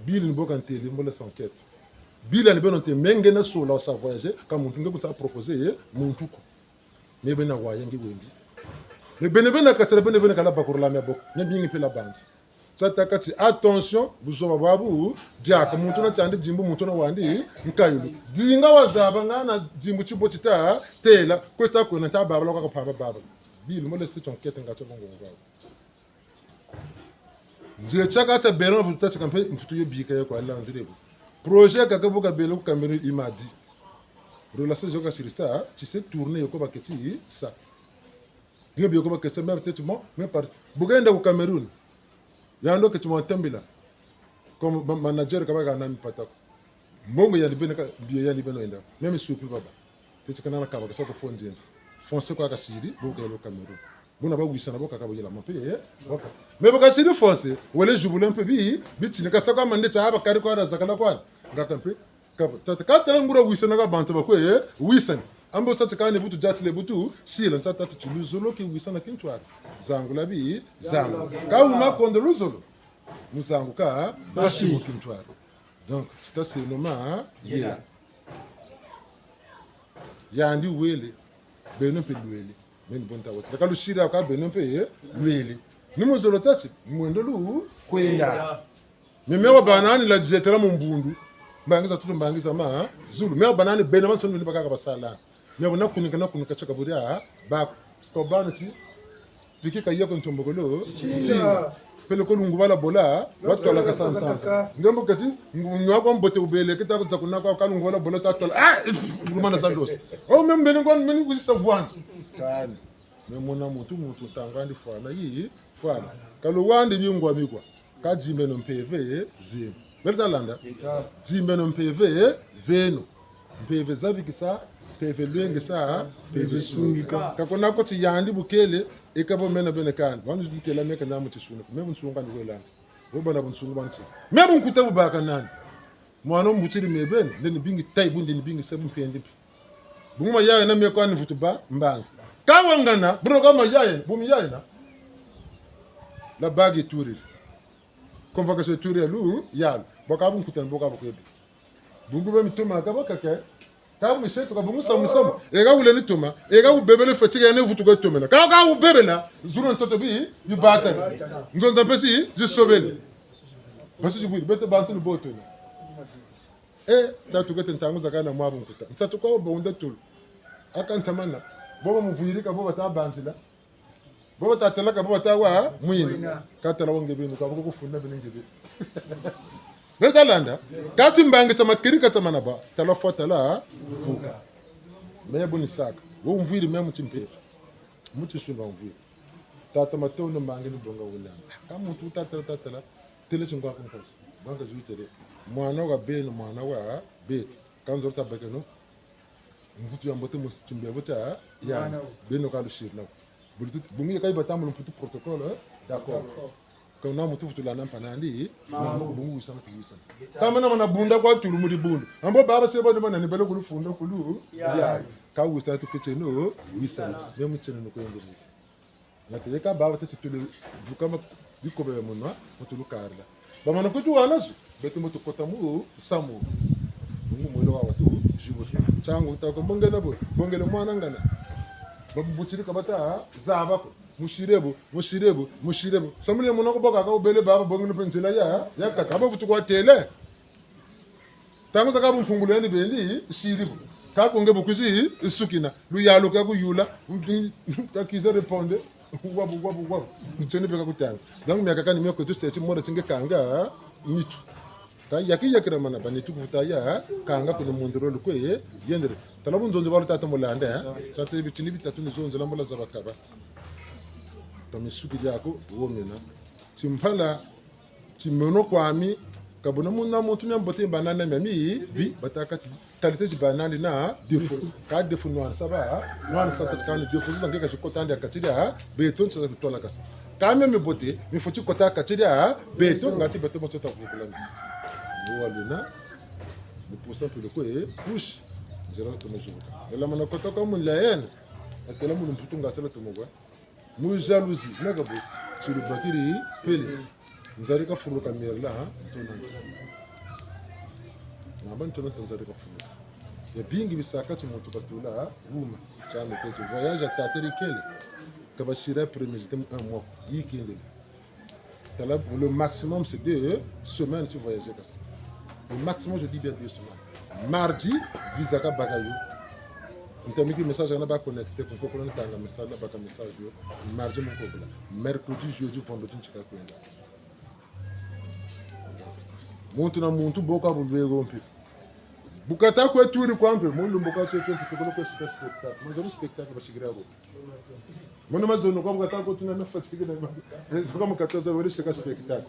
Bile ni bo kantele, mbo la s'enquête. Bile ni beno nte, me nge na sola wasa voyager, ka muntu nge kunsa proposer, eh, muntu ko. Me bena waya nge wendi. Me bene bena katala, bene bena kala bakuru la me boko. Nya bingi mpe la banzi. Sa taka ti attention, buzoba bwabu, diaka muntu na tiandi dimbu, muntu na wandi, nkayulu. Dinga wazaba ngana dimbu ti bo ti ta, tela, kwe ta kwena ta babala kwa kapamba babala. Bile, mbo la c'est enquête nga tia bongo ngwa. Nzie tiaka tia bela na vutu ta tika mpe mputu yo bika ya kwa landire bu. Projet kaka bu kabela ku Cameroun imadi. Relation zo kasirisa, ti se tourner yo ko baketi sa. Nge bio ko baketi sa, mais peut-être moi, mais par, bu kenda ku Cameroun. Yandi keti mwa tambila. Comme ma-, manager kabaka na mipata ko. Mbongo yandi bene ka, bio yandi beno enda. Même souple baba. Teti kana na kaba kasa ko fond nzenza. Français kwa kasiri, bo kayela ku Cameroun. Buna bawisana bo kaka bo yela mpe, eh? Boka. Mais bo kasiri français, wele zibula mpe bi, bitini kasa kwa mande tia haba kari kwa zakala kwa. Ngata mpe, kaba, tata, katala nguria wisana ka bantu bakwe, eh? Wisana. Ambo sa ti kani butu diatile butu, sila, nsa tata ti luzolo ki wisana kintwari. Zangula bi, zangu. Ka wuma kondo luzolo. Mu zangu ka, basi mu kintwari. Donc, ti ta se noma, yela. Yandi wele, beno mpe lwele. Meni bo nta wata. Ka lusira ka beno mpe, eh, lwele. Ni mu zolo tâ ti, mwendo lu, kwenda. Me, me wa banani la dietela mu mbundu. Mbangi za tutu, mbangi za ma, zulu. Me wa banani bena bansoni beni bakaka basalana. Me wa na kunika, na kunika tiaka buria, ba, ko bana ti, piki ka yeko ntombokolo, tinga. Pele ko lungu bala bola, watwala ka sansa. Ngembo keti, ngu-, nwa kwa mbote ubele, kita kutsa kuna kwa ka lungu bala bola, tatwala. Ah, ngumana sa dosi. Oh, me mbele kwa, meni kuzisa vwanzi. Kani. Me mona muntu, muntu ntangu andi fwana, yi, fwana. Kalo wandi bingwa mikwa. Ka dimbeno mpeve zeno. Bele ta landa? Dimbeno mpeve zeno. Mpeve zabikisa, mpeve lwengisa, mpeve sungika. Ka kuna ko ti yandi bu kele, e ka bo mena bene kani. Wanu ntela meka na mu tisuna. Me bu nsunga ni welanga. Bo bana bu nsunga banti. Me bu nkuta bu baka nani. Mwana mbutiri me beni, nde ni bingi tayi bu, nde ni bingi se bu mpendi mpe. Bungu mayaya na me kwa ni vutu ba, mbangi. Ka wangana, buna kwa mayaya, bu mayaya na. La bague est tourée. Convocation est tourée, lu, yalu. Bo ka bu nkuta, bo ka bu kwebi. Bungu be mitoma ka bo kake. Ka bu misetu, ka bungu samu samu. E ka wule ni toma. E ka wubebele feti ka yandi vutu kwe tomela. Ka, ka wubebela, zulu ntoto bi, bibata. Nzonza mpesi, zisobele. Basi zibwiri, beto bantu ni bo tona. Eh, tatu kete ntangu zakaka na mwa bu nkuta. Nsatu kwa bo nda tulu. Aka ntamana. Bo bamuvwiri ka bo bata banzila. Bo bata tala ka bo bata wa mwini. Ka tala wa nge beni, ka bo kufunda beni nge beni. Bele ta landa. Kati mbangi tia makiri ka tia mana ba. Tala fwa tala. Vuka. Me bu ni saka. Bo mvwiri me mu timpeve. Mu tisumba mvwiri. Tata matondo mbangi ni bonga wulanga. Ka muntu tata tata. Tele tingwa ku nkazi. Banka zwi tele. Mwana wa beno, mwana wa beto. Ka nzolo tabakeno. Mvutu ya mbote mu timbevo tia, ya, mwana wo. Beno ka lusiri nako. Bulu tuti, bungu ye ka yiba tambula mputu protocole, eh? D'accord. D'accord. Ka wuna muntu vutu landa mpanandi, mambu. Mambu bungu wisana ku wisana. Ka mana mana bunda kwa tulu mu dibundu. Ambo baba se bana bana ni bele ku lufunda kulu, ya. Ya. Ka wisana tufweti no, wisana. Wisana. Me mu tieno no kuyendele. Nate yeka baba tete tule vukama bikobe bia munwa, mu tulukarila. Bamana kutu wana zu, beto mu tukota mu samu. Bungu mwelo wa watu, zibo. Tiangu tako mbongele bo, mbongele mwana ngana. Babu butiri ka bata, zaba ko. Musiri bo, musiri bo, musiri bo. Samu ni mwana ko baka ka wubele baba, bongele mpe nzila ya, ya kaka. Bavutu kwa tele. Ntangu zakaka bu mpungulu yandi beni, siri bu. Ka ko nge bu kwizi, sukina. Luyalu ka kuyula, ka kwiza répondre. Wabu, wabu, wabu. Ntseni beka kutanga. Donc, miaka kani mioko tu seti mona tinge kanga nitu. Ka yaki yakira mana ba nitu kufuta ya, kanga kuna mundurulu kwe, yendere. Tala bu nzonzo balu tata mulanda, eh? Tata bitini bitatu ni zonzo la mbola za bakaba. Ka misuki diaku, womena. Timpala, timeno kwami, ka buna muna muntu mia mbote banana mia mibi, batâka ti qualité zi banana na défaut. Ka défaut nwanisa ba, nwanisa tâ ti kani défaut zo za nge ka zikotandi ha kati dia beto, nsa za kutwala kasa. Ka mia mibote, mi fweti kota ha kati dia beto, ngati beto bonso ta vukula mi. Ni waluna, ni pusa mpe loko e, push. Nzila za tomo zibuka. Ela mana kota kwa mula yene, atela mulu mputu ngati la tomo kwa. Mu jalousie, na kabo, ti lubakiri pele. Nzari ka fuluka miela, ha? Ntona nto. Naba ntona nto nzari ka fuluka. Ya bingi bisaka ti muntu katula, ha? Wuma. Tiano tete, voyage a tata rikele. Kabasira premier, j'étais un mois. Yikindele. Tala, le maximum, c'est deux semaines si voyager kasi. Le maximum, je dis bien deux semaines. Mardi, visa kabaka yo. Ntamiki message na ba connecté, ku nkokolo ntanga message, nabaka message yo. Mardi, mu nkokolo. Mercredi, jeudi, vendredi, ntika kwenda. Muntu na muntu, boka bulwego mpe. Bu kata kwe turi kwa mpe, mu lumbu ka tio tio mpe, tukolo kwe sika spectacle. Mazono spectacle, basikira bo. Mono mazono kwa bu kata ko tuna na fatigué na ma. Nzoka mu kata za wele seka spectacle.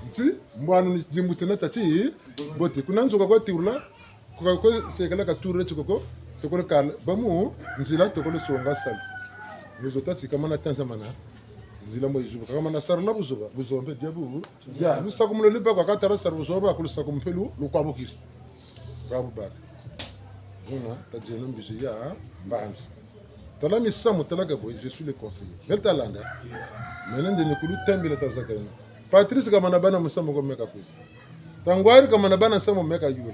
Nti, mbwanu ni dimbu tina tati, bote, kuna nzoka kwa tiula, kwa kwa sekela ka tour ti koko, tokolo kala, ba mu, nzila tokolo songa salu. Nzo tati kamana tanta mana, nzila mo yizuba, kamana sarula buzoba, buzombe, diabu, dia, lusakumunu lubâ kwa katala salu buzoba, kulu sakumunu mpe lu, lukwa bukiri. Kwa bubaka. Buna, tadieno mbizi ya mbanzi. Tala misamu, tala kabo, je suis le conseiller. Mele talanda. Mene nde ni kulu tembele tazakana. Patrice kamana bana musamu ko meka kwisa. Tangwari kamana bana musamu meka yula.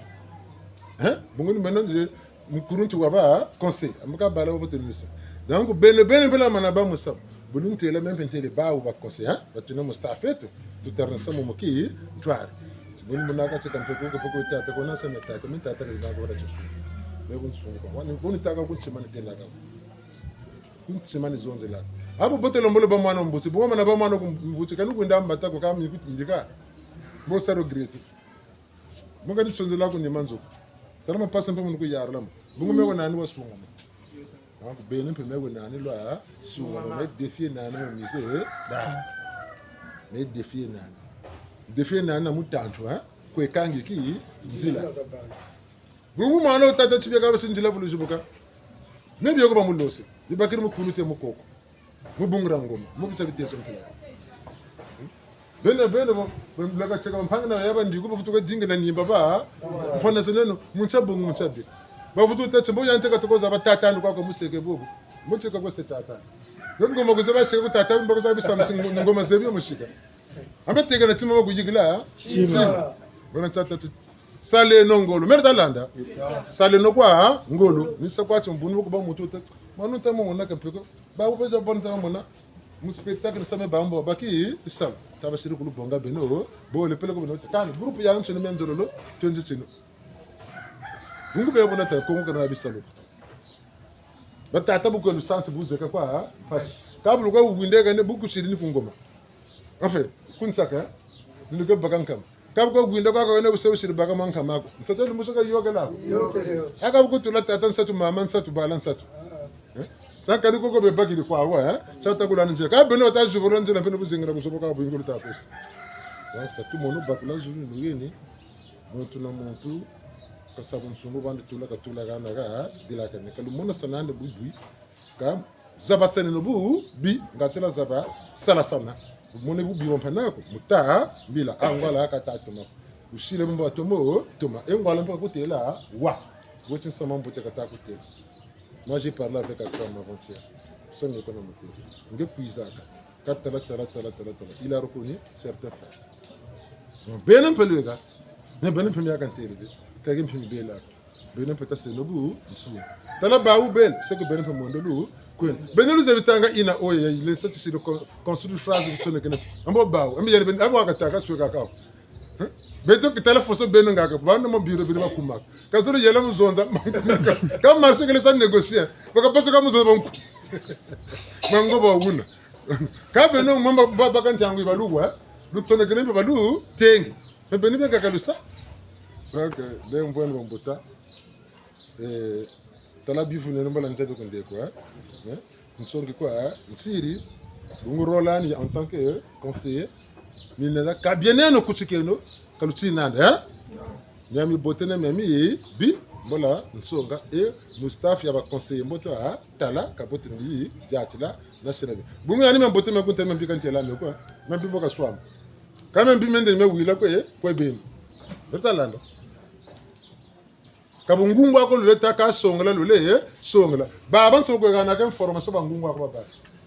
Hein? Bungu ni mene nde mukuluntu wa ba conseil. Ambuka bala wa bote nisa. Donc, bene, bene, bela mana ba musamu. Bulu ntela meme ntele bawu ba conseil, hein? Batuna mu staff eto, tutarna samu mu ki, ntwari. Si buni muna ka tsika mpe kuka poko tata, kona sa me tata, mi tata ka zina ko bata tsusu. Me kunsungu kwa. Wani, kuni taka kuntima ni tela ka. Kuntima ni zonzela. Abo bote lombolo ba mwana mbuti, bungu mana ba mwana ku mbuti, kani kwenda mbata ko kami kuti ndika. Bo sa regretter. Mo kani sonzela ku ni manzo. Tala mapasa mpe munu kuyarula mo. Bungu me ko nani wa sunga mo. Donc, beno mpe me ko nani lwa sunga mo, me défier nani mo mise, eh, da. Me défier nani. Défier nani na mutantu, hein? Kwe kangi ki nzila. Bungu mwana wo tata tibia ka basi nzila vulu zibuka. Me bio ko ba mulose. Bibakiri mukulu te mukoko. Mu bungu dia ngoma. Mu bisa bitezo mpila ya. Bene, bene, bo, bo, laka tseka mpangi na ya ba ndiku, bavutu ka dinga na nimba ba, mpona seneno, mu ntsa bungu, mu ntsa bika. Bavutu tete, mbo ya nteka tukoza ba tata ndo kwa ko museke bobo. Mu tseka ko se tata. Yo ngoma kuza ba seka ku tata, mbo kuza bisa musingu, ngoma zebi yo musika. Ambe teka na tima ba kuyikila, tima. Bona tata ti, saleno ngolo. Mele talanda. Saleno kwa, ngolo. Ni sa kwa timbunu ko ba mutu te. Manu ta mo mona ka mpeko. Ba wo peza bon ta mona. Mu spectacle sa me bambo baki salu. Tabasiri kulu bonga beno, bo le pele ko beno. Kani groupe ya nsoni menzololo, twenze tino. Bungu be bona ta Kongo kana bisalu. Ba tata bu ko lusansu bu zeka kwa, pasi. Ka bu lu ka windeka ne bu kusiri ni ku ngoma. Enfin, kunsaka, ni ke baka nkama. Ka bu ko winda kwa ka wena buse usiri baka mwa nkama ko. Nsatu lumbu saka yokela ko. Yokele. Aka bu kutula tata nsatu, mama nsatu, bala nsatu. Eh? Taka ni koko bebakiri kwa wa, eh? Tata kula nzila. Ka beno ta zuvula nzila, beno buzingira buzobo ka bwingulu ta pesa. Donc, tatu mono bakula zulu luyeni. Muntu na muntu, kasa bunsungu bandi tula katula kana ka, dilaka ni. Ka lumona sana nde bubwi. Ka zaba sene no bubi, nga tela zaba sala sana. Mone bubi wa mpanako, muta, mbila, angwala, kata toma. Usile mbo tomo, toma. E ngwala mbo kutela, wa. Weti nsama mbote kata kutela. Moi, j'ai parlé avec Akram avant-hier. Sonne kono mutela. Nge kwizaka. Ka tala, tala, tala, tala, tala. Il a reconnu certains faits. Bon, beno mpe lweka. Mais beno mpe miaka ntelele. Kake mpe mbela. Beno mpe ta seno bu, nsu. Tala bawu bele, c'est que beno mpe mwendo lu, kwena. Beno luzebi tanga ina oya, il est satisfait de con-, construire phrase kutsonekene. Ambo bawu, ambi yale beno, abo wakataka sweka kawu. Hein? Beto kitala foso beno ngaka, bana mo biro biro bakumaka. Kazolo yela mu zonza, ka marché kele sa négocier. Baka paso ka mu zonza banku. Mango ba wuna. Ka beno mamba ba, baka ntangu yi baluwa, eh? Lutsonekene mpe balu, tengi. Mais beno beka kalusa. Ok, nde mbwene bambuta. Eh, tala bivu nene mbala nzabe kundeko, eh? Eh? Nsongi kwa, eh? Nsiri, bungu rôle ani en tant que, eh, conseiller. Mina za kabieneno kutikeno, kaluti nanda, eh? Miami bote na miami bi, mbola nsonga, eh, mu staff ya ba conseiller mbote, ah, tala, kabote ndi, diatila, na sena bi. Bungu yani miambote miakunta miambi kantela mio kwa, miambi mboka swama. Ka miambi mende miawila kwe, eh, kwe beni. Berta landa. Ka bungungu ako luleta ka songela lule, eh, songela. Babansoni kwe hana ka information bangungu ako babâ.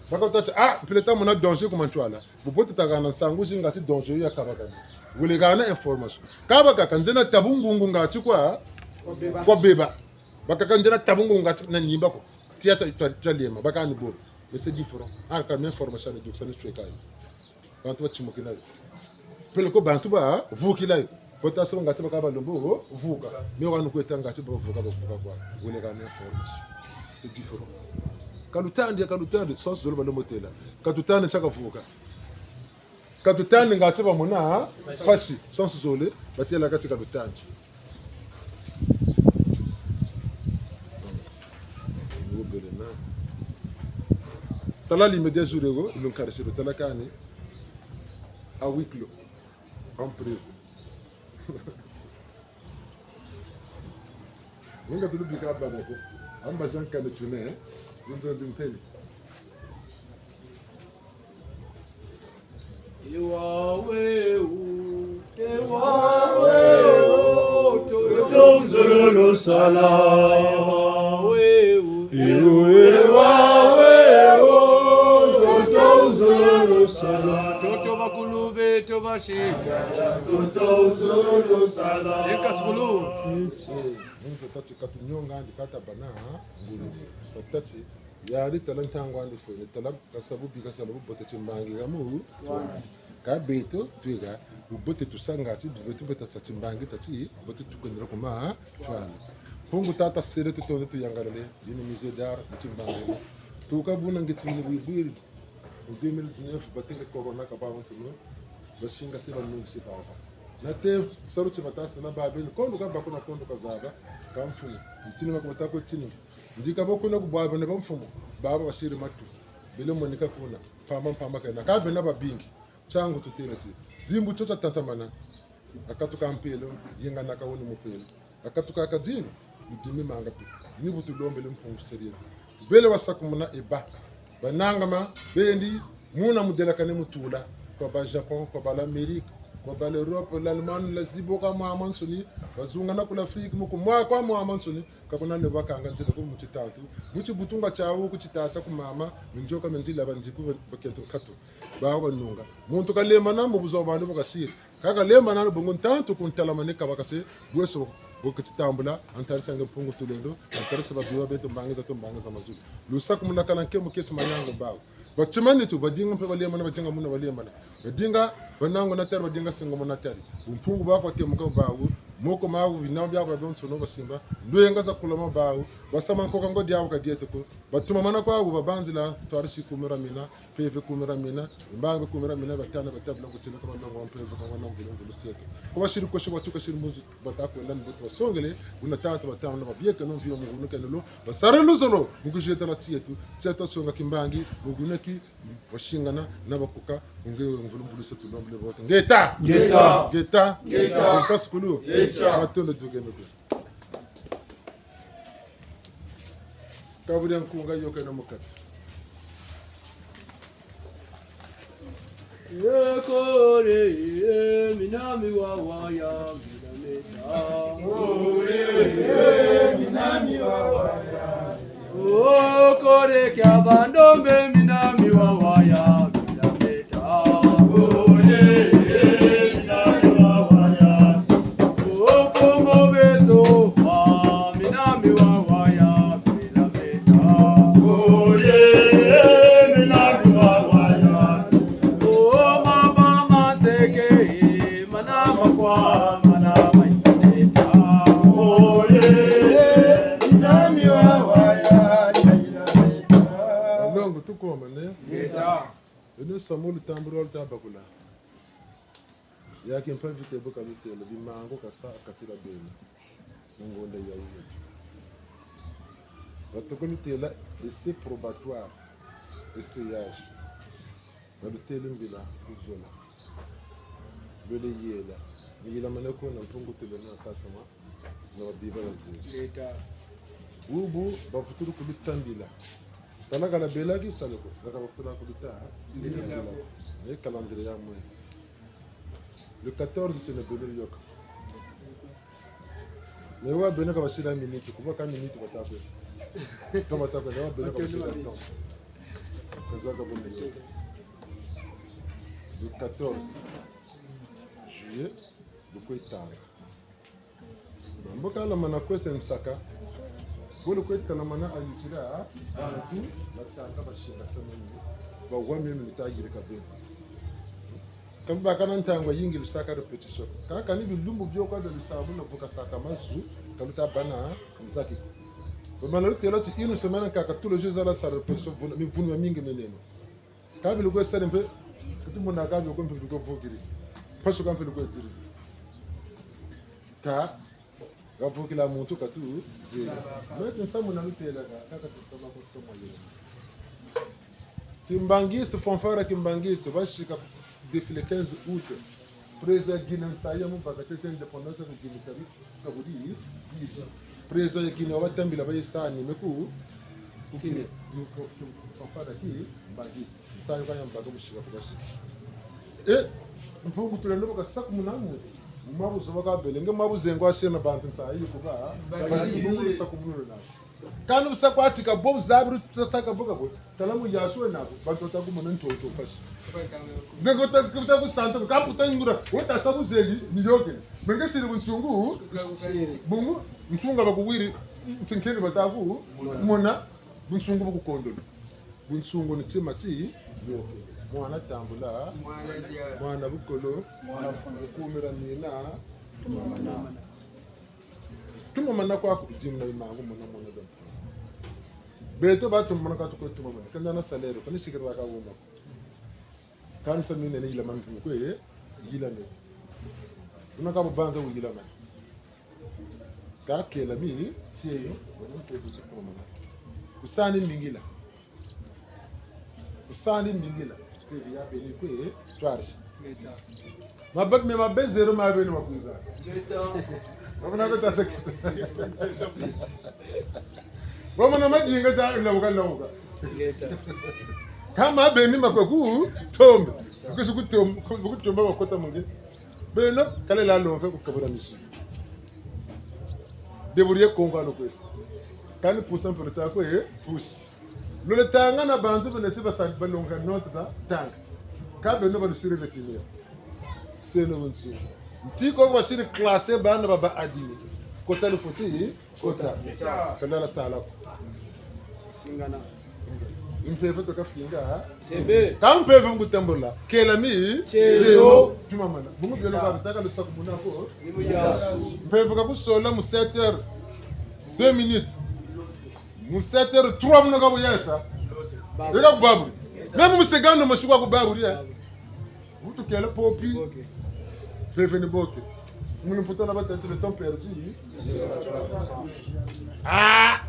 Baka tâ ti, ah, mpila ta mona danger ku mantwala. Bubote ta hana nsangu zi ngatu danger yo ya kabakani. Wele hana information. Ka bakaka nzena ta bungungu ngatu kwa, kwa beba. Bakaka nzena ta bungungu ngatu na nimba ko. Tia ta, ta, ta lema, baka ni bobo. Mais c'est différent. Ah, ka information ni dukisa ni sweka yo. Bantu batimukina yo. Peleko bantu bavukila yo. Kota so ngatu baka balombo vuka. Mais wanu kweta ngatu bavuka, bavuka kwa. Wele hana information. C'est différent. Ka lutandi, ka lutandi, sens zole balombo têla. Ka tutandi tia kavuka. Ka tutandi ngatu bamona mpasi, sens zole, batêla kati ka lutandi. Ngobele na. Tala l'immédiat jour ego, ilunkarisi, tala kani. À huis clos. En privé. Ninga tulubika bana ko. Amba Jean Kane tune, eh? Nzonzi mpeni. Ewa we o, ewa we o, toto nzololo sala. Ewa we o. Ewa, ewa we o, toto nzololo sala. Toto bakulu beto basi. Toto nzololo sala. Eka sukulu. Eh, muntu tâ ti ka tunyongandi kata bana, ha? Ngulu. Tâ ti, yari tala ntangu andi fwene, tala kasa bubi, kasa bubote timbangi ha mu, twandi. Ka beto, tweka, bubote tusa ngatu, beto beta sa timbangi, tâ ti, bubote tukwendela ku ma, twandi. Mpungu tata sele tutonde tuyangalele, yini musée d'art, timbangi. Tuka buna nge timini bwibwiri. Mu deux mille dix-neuf, batêle corona ka baba nsunu, basinga se banungisi baba. Na te, salu ti bata sa na babeni, kondo ka bakuna kondo ka zaba, ka mfumu. Ntini ma kubata ko tini. Ndika bo kuna ku bwabene ba mfumu, baba basiri matu. Bele monika kuna, mpamba mpamba kena. Ka bena babingi, tiangu tutêle ti. Zimbu tio tia tatamana, akatuka mpelo, yinganaka woni mupelo. Akatuka kadini, midimi manga pe. Ni bu tulombele Mpungu seri yeto. Bele wasakumuna eba. Banangama, bendi, muna mudelakane mu tula. Kwa ba Japon, kwa ba l'Amérique, kwa ba l'Europe, l'Allemagne, la zibo kwa mwamansoni, bazungana ku l'Afrique, mu ku mwa kwa mwamansoni, ka kuna ne bakanga nzila ku mu titantu. Mu tibutunga tiawu ku titata ku mama, minzoka menzila bandiku bakento nkatu. Bawu banunga. Muntu kalembana mu buzoba bwandi bu kasiri. Kaka lembanano bongo ntantu ku ntalamani kabaka se, bweso bo keti tambula, antarisa nge Mpungu Tulendo, antarisa babiwa beto mbangi za to mbangi za mazulu. Lusakumuna kala nkembo kiese mayango bawu. Batima nitu, badinga mpe balembana, badinga muna balembana. Badinga banango natari, badinga sengo muna tari. Bumpungu bwaku batemuka bawu, moko mawu, binama biaku bia bionsono basimba, ndwenga za kulama bawu, basama nkoka ngo diawu ka dieto ko. Batumamana kwawu babanzila, twarisi kumira mina, mpeve kumira mina, mbangi kumira mina, batana batabula kutina ka balongo mpeve ka wana mvulu mvulu sieto. Ko basiri kosi batuka siri mbuzu batakwenda ni butu basongele, buna tata batana na babieke no mvio mu gunu kenelo, basare luzolo, mu kuzieta na tieto, tieto songa kimbangi, mu gunu ki, basingana, na bakuka, unge mvulu mvulu sieto lombele bote. Ngeta! Ngeta! Ngeta! Ngeta! Ngeta sukulu. Ngeta! Matondo tuke meke. Kabu dia nkunga yokeno mu kati. Yekole, ye, mina miwawa ya, mina meta. Kole, ye, mina miwawa ya. O, kole kia bandombe, mina miwawa ya, mina meta. Banongo, tukomane. Ngeta. Beno samu lutambulu lwa luta bakula. Ya kimpa vite bo ka lutêla, bimangu kasa a kati dia beno. Mu ngonda ya wunu. Batoko lutêla essai probatoire, essayage. Balutêle mbila ku zola. Lwele yela. Yela mane ko na Mpungu Tulendo na tatama. Na babiba bazebi. Leta. Bubu, bavutulu ku lutambila. Tala ka lwabelaki salu ko, nga ka bavutula ku luta. Ndila. Ni calendrier ya mwe. Le quatorze, tiena beno yoka. Mais wa beno ka basila minute, kuba ka minute bata kwesa. Ka bata kwesa, wa beno ka basila temps. Kazaka bo minute. Le quatorze juillet, lukwe tanga. Mbo ka lwamana kwesa nsaka. Bo lukwe tala mana ayutila, bantu, batanga bashinga samani. Bawa meme mitayirika beno. Ka bibaka na ntangu yayingi lusaka répétition. Kaka ni bilumbu bio kwa bia lusabu na vuka saka mazu, ka luta bâ na nzaki. Bamana lutêla ti une semaine kaka tous les jours zala sa répétition, vuna, mivunu miamingi mieneno. Ka bi lukwe sala mpe, ka tumona ka bi ko mpe bi ko vukiri. Mpasi ka mpe lukwe diri. Ka, ka vukila muntu ka tuzebi. Mais ti nsamu na lutêla ka, ka, ka tunsama ko somo yela. Kimbanguiste, fanfare kimbanguiste, basika défilé quinze août. Président ya Guinée nsayi ya mubaka tete indépendance ku Guinée kabi, kaburi, sisi. Président ya Guinée wabatambila bayisani, mais ku, ku Guinée. Guinée. Ku, ku, ku, fanfare kimbanguiste. Nsayi kwa ya mubaka musika ku basi. Eh, Mpungu Tulendo bu kasakumuna mu. Mabuzo baka bele, nge mabuzo ngo asiena bantu nsayi kuba. Bali. Bali, bungu sakumuna na. Kani bu sa kwa tika bo zabiru tuta saka bo ka bo. Tala mu yasu wena ko, bantu bata kumona ntoto mpasi. Nge ko ta, ko ta ku santa, ka puta ngura, wo ta sa bu zebi, ni yoke. Menge siri bunsungu, bungu, nsunga bakuwiri, ntinkeni bata ku, mona, bunsungu bukukondolo. Bunsungu ni tima ti, yoke. Mwana tambula, mwana dia, mwana bukolo, mwana funzi. Kumira mina, tumamana. Tumamana kwaku, dimi na bimangu, mona, mona, dimi. Beto ba tumamana ka tukwe tumamana. Kanda na salaire, kani sikiri ka wuma. Kani sa mine ne yila mami kwe, yila ne. Kuna ka bubanza wu yila mami. Ka kela mi, tieno, wena mpe tumamana. Kusani mingila. Kusani mbingila, kwe ya beni kwe, twarisi. Mabe, me mabe zéro ma beni makunza. Wamana ko tata. Wamana madinga ta, lauka, lauka. Kama beni makwe ku, tombe. Kusi ku tombe, ku tombe wakota munge. Beno, kale la longa ku kabura misu. Débrouiller Kongo alo kwesa. Kani pusa mpelo ta kwe, eh, pusi. Lole tanga na bantu bena ti basa balonga note za tanga. Ka beno balusiri retenir. Seno bunsu. Nti ko basiri classé bana ba ba admis. Kota lufweti, kota. Kota. Kanda la sala ko. Singana. Mpeve toka finga, ha? Tebe. Ka mpeve ngu tambula. Kela mi. Tielo. Tielo. Tumamana. Bungu bielo kwa bitaka lusakumuna ko. Ni mu yasu. Mpeve ka kusola mu sept heures. Deux minutes. Mu sept heures trois muna ka buyesa. Babu. Eka ku baburi. Même mu seconde masiku ku baburi, eh. Vutu kela popi. Boke. Mpeve ni boke. Munu mputa na batatu le temps perdu. Ah!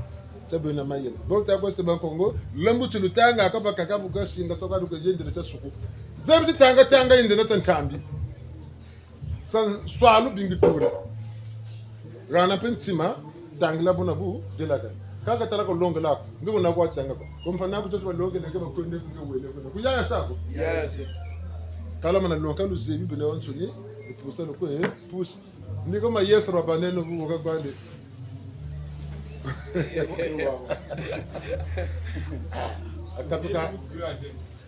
Tabu na mayela. Bon, tabu se Bakongo. Lembu ti lutanga, kaba kaka buka singa soka duka yendele tia suku. Zebi ti tanga, tanga yendele tia ntambi. Sa nswalu bingi tula. Hana mpe ntima, tangila buna bu, delakana. Kaka tala ko longela ko, nge buna kwa tanga ko. Ko mfana ku tatu balongele ke bakwende ku nge wele kuna. Ku yaya sa ko. Yes. Kala mana longa luzebi bene wansoni, pusa lukwe, pusa. Ni ko ma Yesu wa baneno bu ka kwande. Akatuka.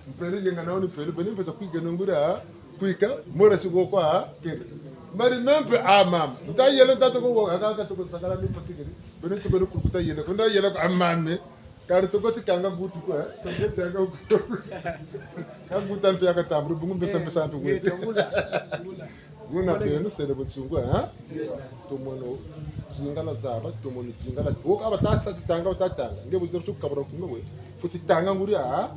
Mpele yenga na wani mpele, beni mpesa kwika nungura, kwika, mora si go kwa, kele. Mari mempe, ah, mama. Nta yele nta toko go, aka, aka toko sakala ni patikiri. Beni toko go kuta yele, kunda yele ko, ah, mama. Kari toko ti kanga gutu ko, eh. Toko ti kanga gutu. Kanga gutu mpe aka tamburu, bungu mpesa, eh, mpesa mpe gutu. Ngeta, mula, mula. Buna beno sele bunsungu, ha? Tomono zingala zaba, tomono zingala. Wo ka bata sa ti tanga, bata tanga. Nge buzebi tu kabura kunga we. Fweti tanga nguri, ha?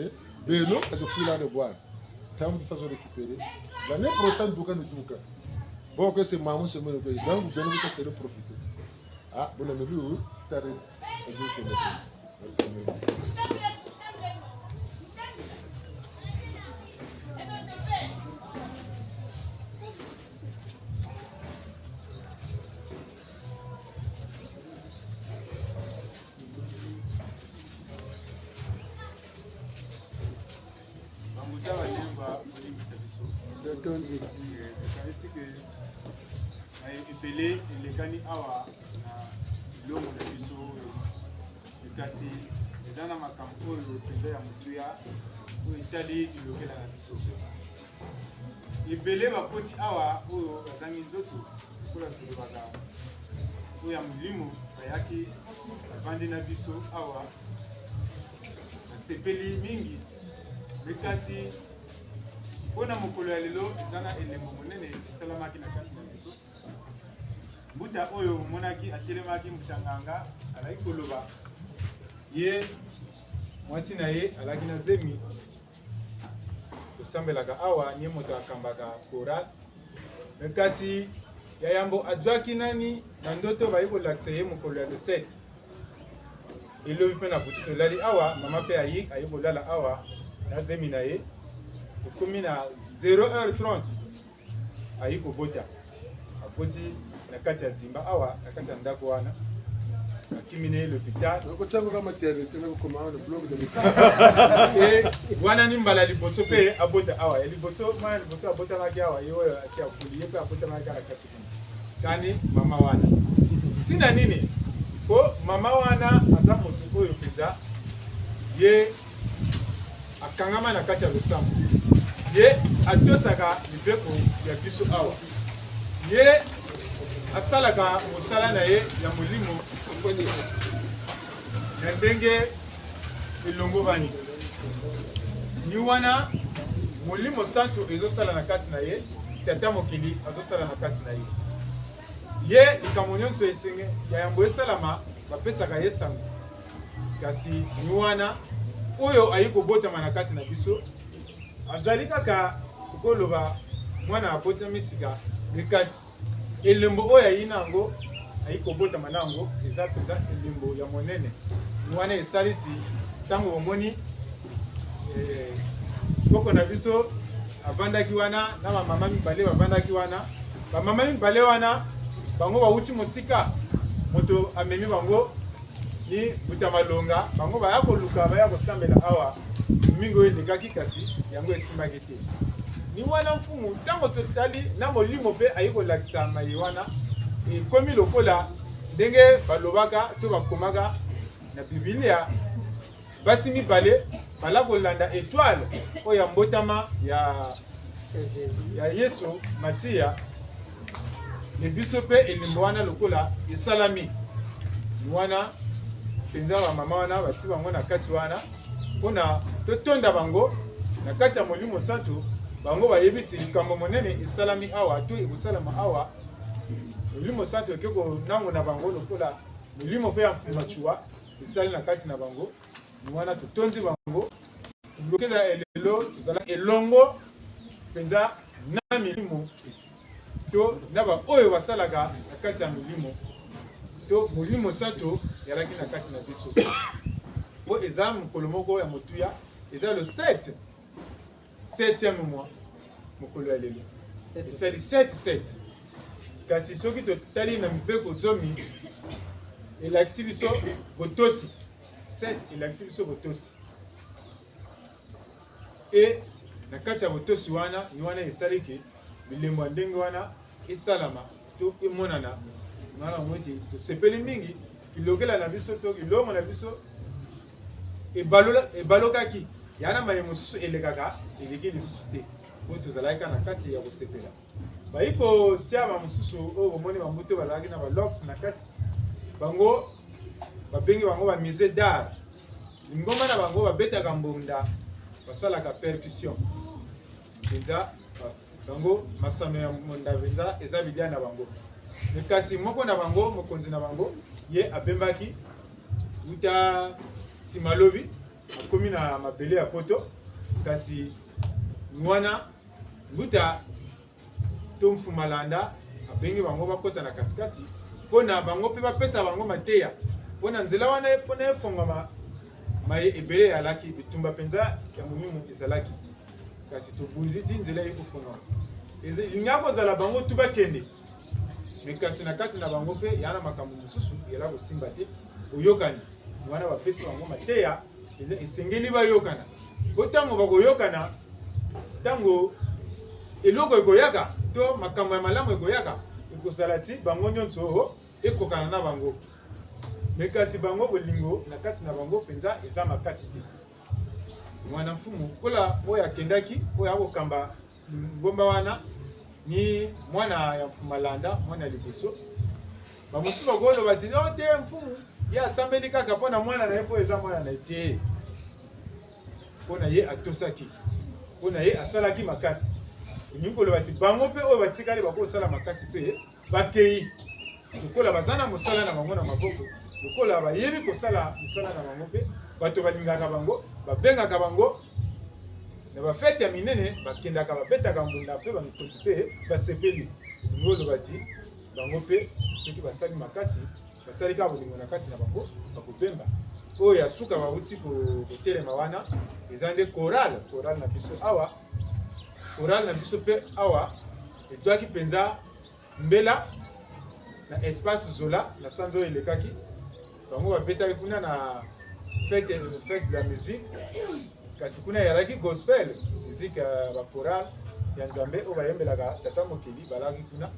eh, beno, ka tufwila ne bwana. Ntangu tusa zo récupérer. L'année prochaine, duka ni duka. Bon, que c'est maman, c'est moi, donc, beno, vous allez profiter. Ah, bon, mais vous, t'as raison. Bambuta balemba, bolimbisa biso. Totonzi. Eh, tokanisi ke na ebele elekani awa na bilongo na biso, kasi eza na makambo oyo mpenza ya motuya oyo etali bilokela na biso. Ebele bakoti awa oyo bazangi nzoto, lokola tolobaka, oyo ya molimo, bayaki, bavandi na biso awa. Nasepeli mingi, mais kasi mpo na mokolo ya lelo, eza na elembo monene esalamaki na kati na biso. Mbuta oyo omonaki atelemaki, mbuta nganga, alaki koloba, ye, mwasi na ye alaki na zemi. Tosambelaka awa, ni ye moto akambaka chorale. Mais kasi ya yambo azwaki nani na ndoto, bayi kolakisa ye mokolo ya le sept. Elobi mpe na butu tolali awa, mama mpe ayi, ayi kolala awa na zemi na ye. Ekomi na zéro heure trente, ayi kobota. Aboti na kati ya zimba awa, na kati ya ndako wana. Akimi na ye l'hôpital. Nakotia ngo ka maternité, nakokoma awa na bloc de naissance. Eh, wana ni mbala liboso mpe abota awa. Ya liboso, mwana liboso abotamaki awa, ye oyo asi akuli, ye mpe abotamaki kaka na kati kuna. Kani mama wana. Ntina nini? Mpo mama wana aza moto oyo mpenza ye akangama na kati ya losambo. Ye atosaka mibeko ya biso awa. Ye asalaka mosala na ye ya molimo na ndenge elongobani. Ni wana Molimo Santu ezosala na kati na ye, Tata Mokeli azosala na kati na ye. Ye likambo nyonso esenge ya yambo esalama, bapesaka ye sango. Kasi ni wana oyo ayi kobotama na kati na biso, azali kaka koloba mwana abotami sika, mais kasi elembo oyo ayina yango ayi kobotama na yango, eza mpenza elembo ya monene. Ni wana esali ti ntango bomoni, eh, koko na biso avandaki wana, na bamama mibale bavandaki wana. Bamama mibale wana, bango bawuti mosika, moto amemi bango ni mbuta Malonga, bango baya koluka, baya kosambela awa, mingi oyo elekaki, kasi yango esimbaki te. Ni wana mfumu, ntango totali na molimo mpe ayi kolakisa maye wana, ekomi lokola ndenge balobaka to bakomaka na Biblia, basi mibale bala kolanda etoile oyo ya mbotama ya, ya Yesu Masiya. Ni biso mpe elembo wana lokola esalami. Ni wana mpenza bamama wana bati bango na kati wana, mpo na totonda bango na kati ya Molimo Santu. Bango bayebi ti likambo monene esalami awa to ekosalama awa. Molimo Santu eke konango na bango lokola molimo mpe ya mfumu Matsoua esali na kati na bango. Ni wana totondi bango. Lokela ya lelo, tozala elongo mpenza na milimo, to na baoyo basalaka na kati ya milimo, to Molimo Santu ezalaki na kati na biso. Mpo eza mokolo moko ya motuya, eza le sept, septième mois, mokolo ya lelo. Esali sept sept. Kasi soki totali na mibeko zomi, elakisi biso botosi. Sept elakisi biso botosi. E na kati ya botosi wana, ni wana esali ke bilembo ya ndenge wana esalama to emonana. Ni wana omoni ti tosepeli mingi, kilokela na biso to kilongo na biso ebalola-, ebalokaki. Yana maye mosusu elekaka, eleki lisusu te. Mpo tozalaki kaka na kati ya kosepela. Bayi kotia bamosusu oyo bomoni bambuto bazalaki na balocks na kati. Bango, babengi bango ba musée d'art. Lingomba na bango babetaka mbonda, basalaka percussion. Mpenza, bas-, bango masano ya mbonda mpenza eza bidia na bango. Mais kasi moko na bango, mokonzi na bango, ye abembaki uta nsima lobi, akomi na mabele ya Poto, kasi ni wana mbuta to mfumu Malanda abengi bango bakota na katikati, mpo na bango mpe bapesa bango mateya. Mpo na nzela wana, mpo na efongama, maye ebele eyalaki, bitumba mpenza ya molimo ezalaki. Kasi tobunzi ti nzela ekofongama. Eze-, elinga kozala bango tu bakende. Mais kasi na kati na bango mpe, ya na makambo mosusu, yela kosimba te, boyokani. Wana bapesi bango mateya, eza esengeli bayokana. Mpo ntango bakoyokana, ntango eloko ekoyaka, to makambo ya malamu ekoyaka, ekozala ti bango nyonso ekokana na bango. Mais kasi bango bolingo na kati na bango mpenza eza makasi te. Mwana mfumu, kola oyo akendaki, oyo akokamba ngomba wana, ni mwana ya mfumu Malanda, mwana ya liboso. Bamosusu bakoloba ti, "Oh, te, mfumu, ye asambeli kaka mpo na mwana na ye, mpo eza mwana na ye te. Mpo na ye atosaki. Mpo na ye asalaki makasi." Elingi koloba ti bango mpe oyo batikali bakosala makasi mpe bakei. Lokola baza na mosala na bango na maboko, lokola bayebi kosala mosala na bango mpe, bato balingaka bango, babengaka bango na bafete ya minene, bakendaka, babetaka mbunda mpe bamikonzi mpe basepeli. Elingi koloba ti bango mpe, soki basali makasi, basali kaka bolingo na kati na bango, bakobemba. Oyo ya suka bauti ko-, kotelema wana, eza nde chorale, chorale na biso awa. Chorale na biso mpe awa, ezwaki mpenza mbela na espace Zola, na sanza oyo elekaki. Bango babetaki kuna na fête, fête de la musique. Kasi kuna ezalaki gospel, musique ya ba chorale ya Nzambe oyo bayembelaka Tata Mokeli, balaki kuna.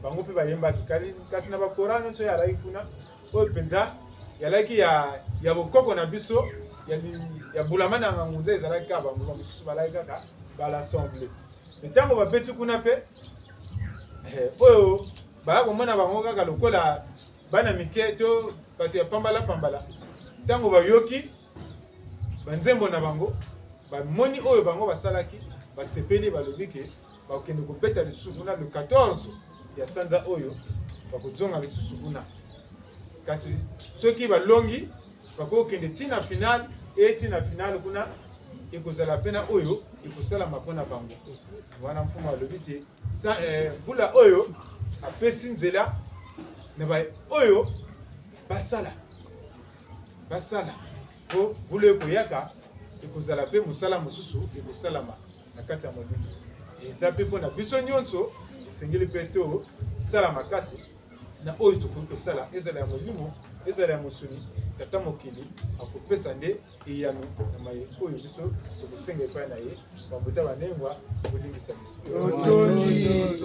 Bango mpe bayembaki. Kali-, kasi na ba chorale nyonso ezalaki kuna, oyo mpenza ezalaki ya, ya bokoko na biso, ya li-, ya Bulaman na Ngunza, ezalaki kaka bango, bamosusu balaki kaka ba l'Assemblée. Mais ntango babeti kuna mpe, eh, oyo baya komona bango kaka lokola bana mike to bato ya pambala pambala. Ntango bayoki banzembo na bango, bamoni oyo bango basalaki, basepeli, balobi ke bakokende kobeta lisusu kuna le quatorze ya sanza oyo, bakozonga lisusu kuna. Kasi soki balongi, bakokende tii na finale, e tii na finale kuna, ekozala mpe na oyo ekosalama mpo na bango. Wana mfumu alobi te, sa-, eh, mvula oyo apesi nzela na baoyo basala, basala. Po mbula ekoyaka, ekozala mpe mosala mosusu ekosalama na kati ya molimo. Eza mpe mpo na biso nyonso, esengeli mpe tosala makasi na oyo tokoki kosala, ezala ya molimo, ezala ya mosuni. Tata mokili akopesa nde eyano na maye oyo biso tokosenga epai na ye. Bambuta banengwa, bolimbisa biso. Totondi.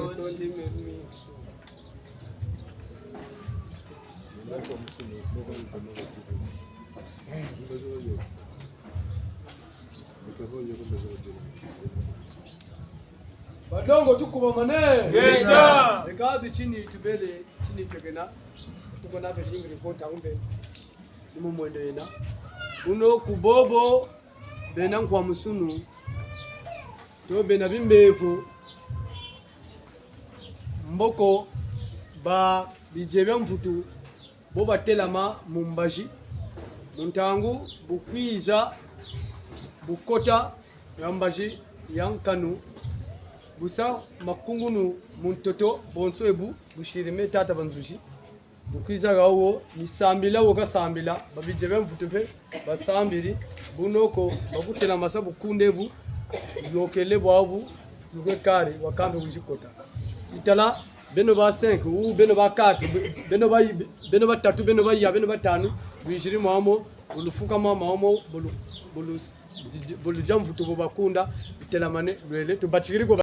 Badongo, tukubamane. Ngeta. Eka bitini tubele, tini twekena. Tuko na pe zingi ripota umbe. Ni mu mwendo yena. Kuno ku bobo, bena nkwamusunu. To bena bimbevo. Mboko ba bidia bia mvutu. Bo batelama mu mbazi, mu ntangu bu kwiza, bu kota ya mbazi ya nkanu, bu sa makungunu mu ntoto, bonso ebu busiri me tata banzuzi. Bu kwiza hawo, ni sambila wo kasambila, ba bidia bia mvutu mpe basambiri, bu noko, ba kutelama sa bu kunde bu, yokele bwabu, luke kari, wa kampe wizi kota. Itala, beno ba cinq, ou beno ba quatre, be-, beno ba, beno batatu, beno baya, beno batanu, lwiziri mwamo, bu lufukama mwamo, bu lu-, bu lu-, bu ludia mvutu bu bakunda, bitelamane, lwele, tubatikiri kwa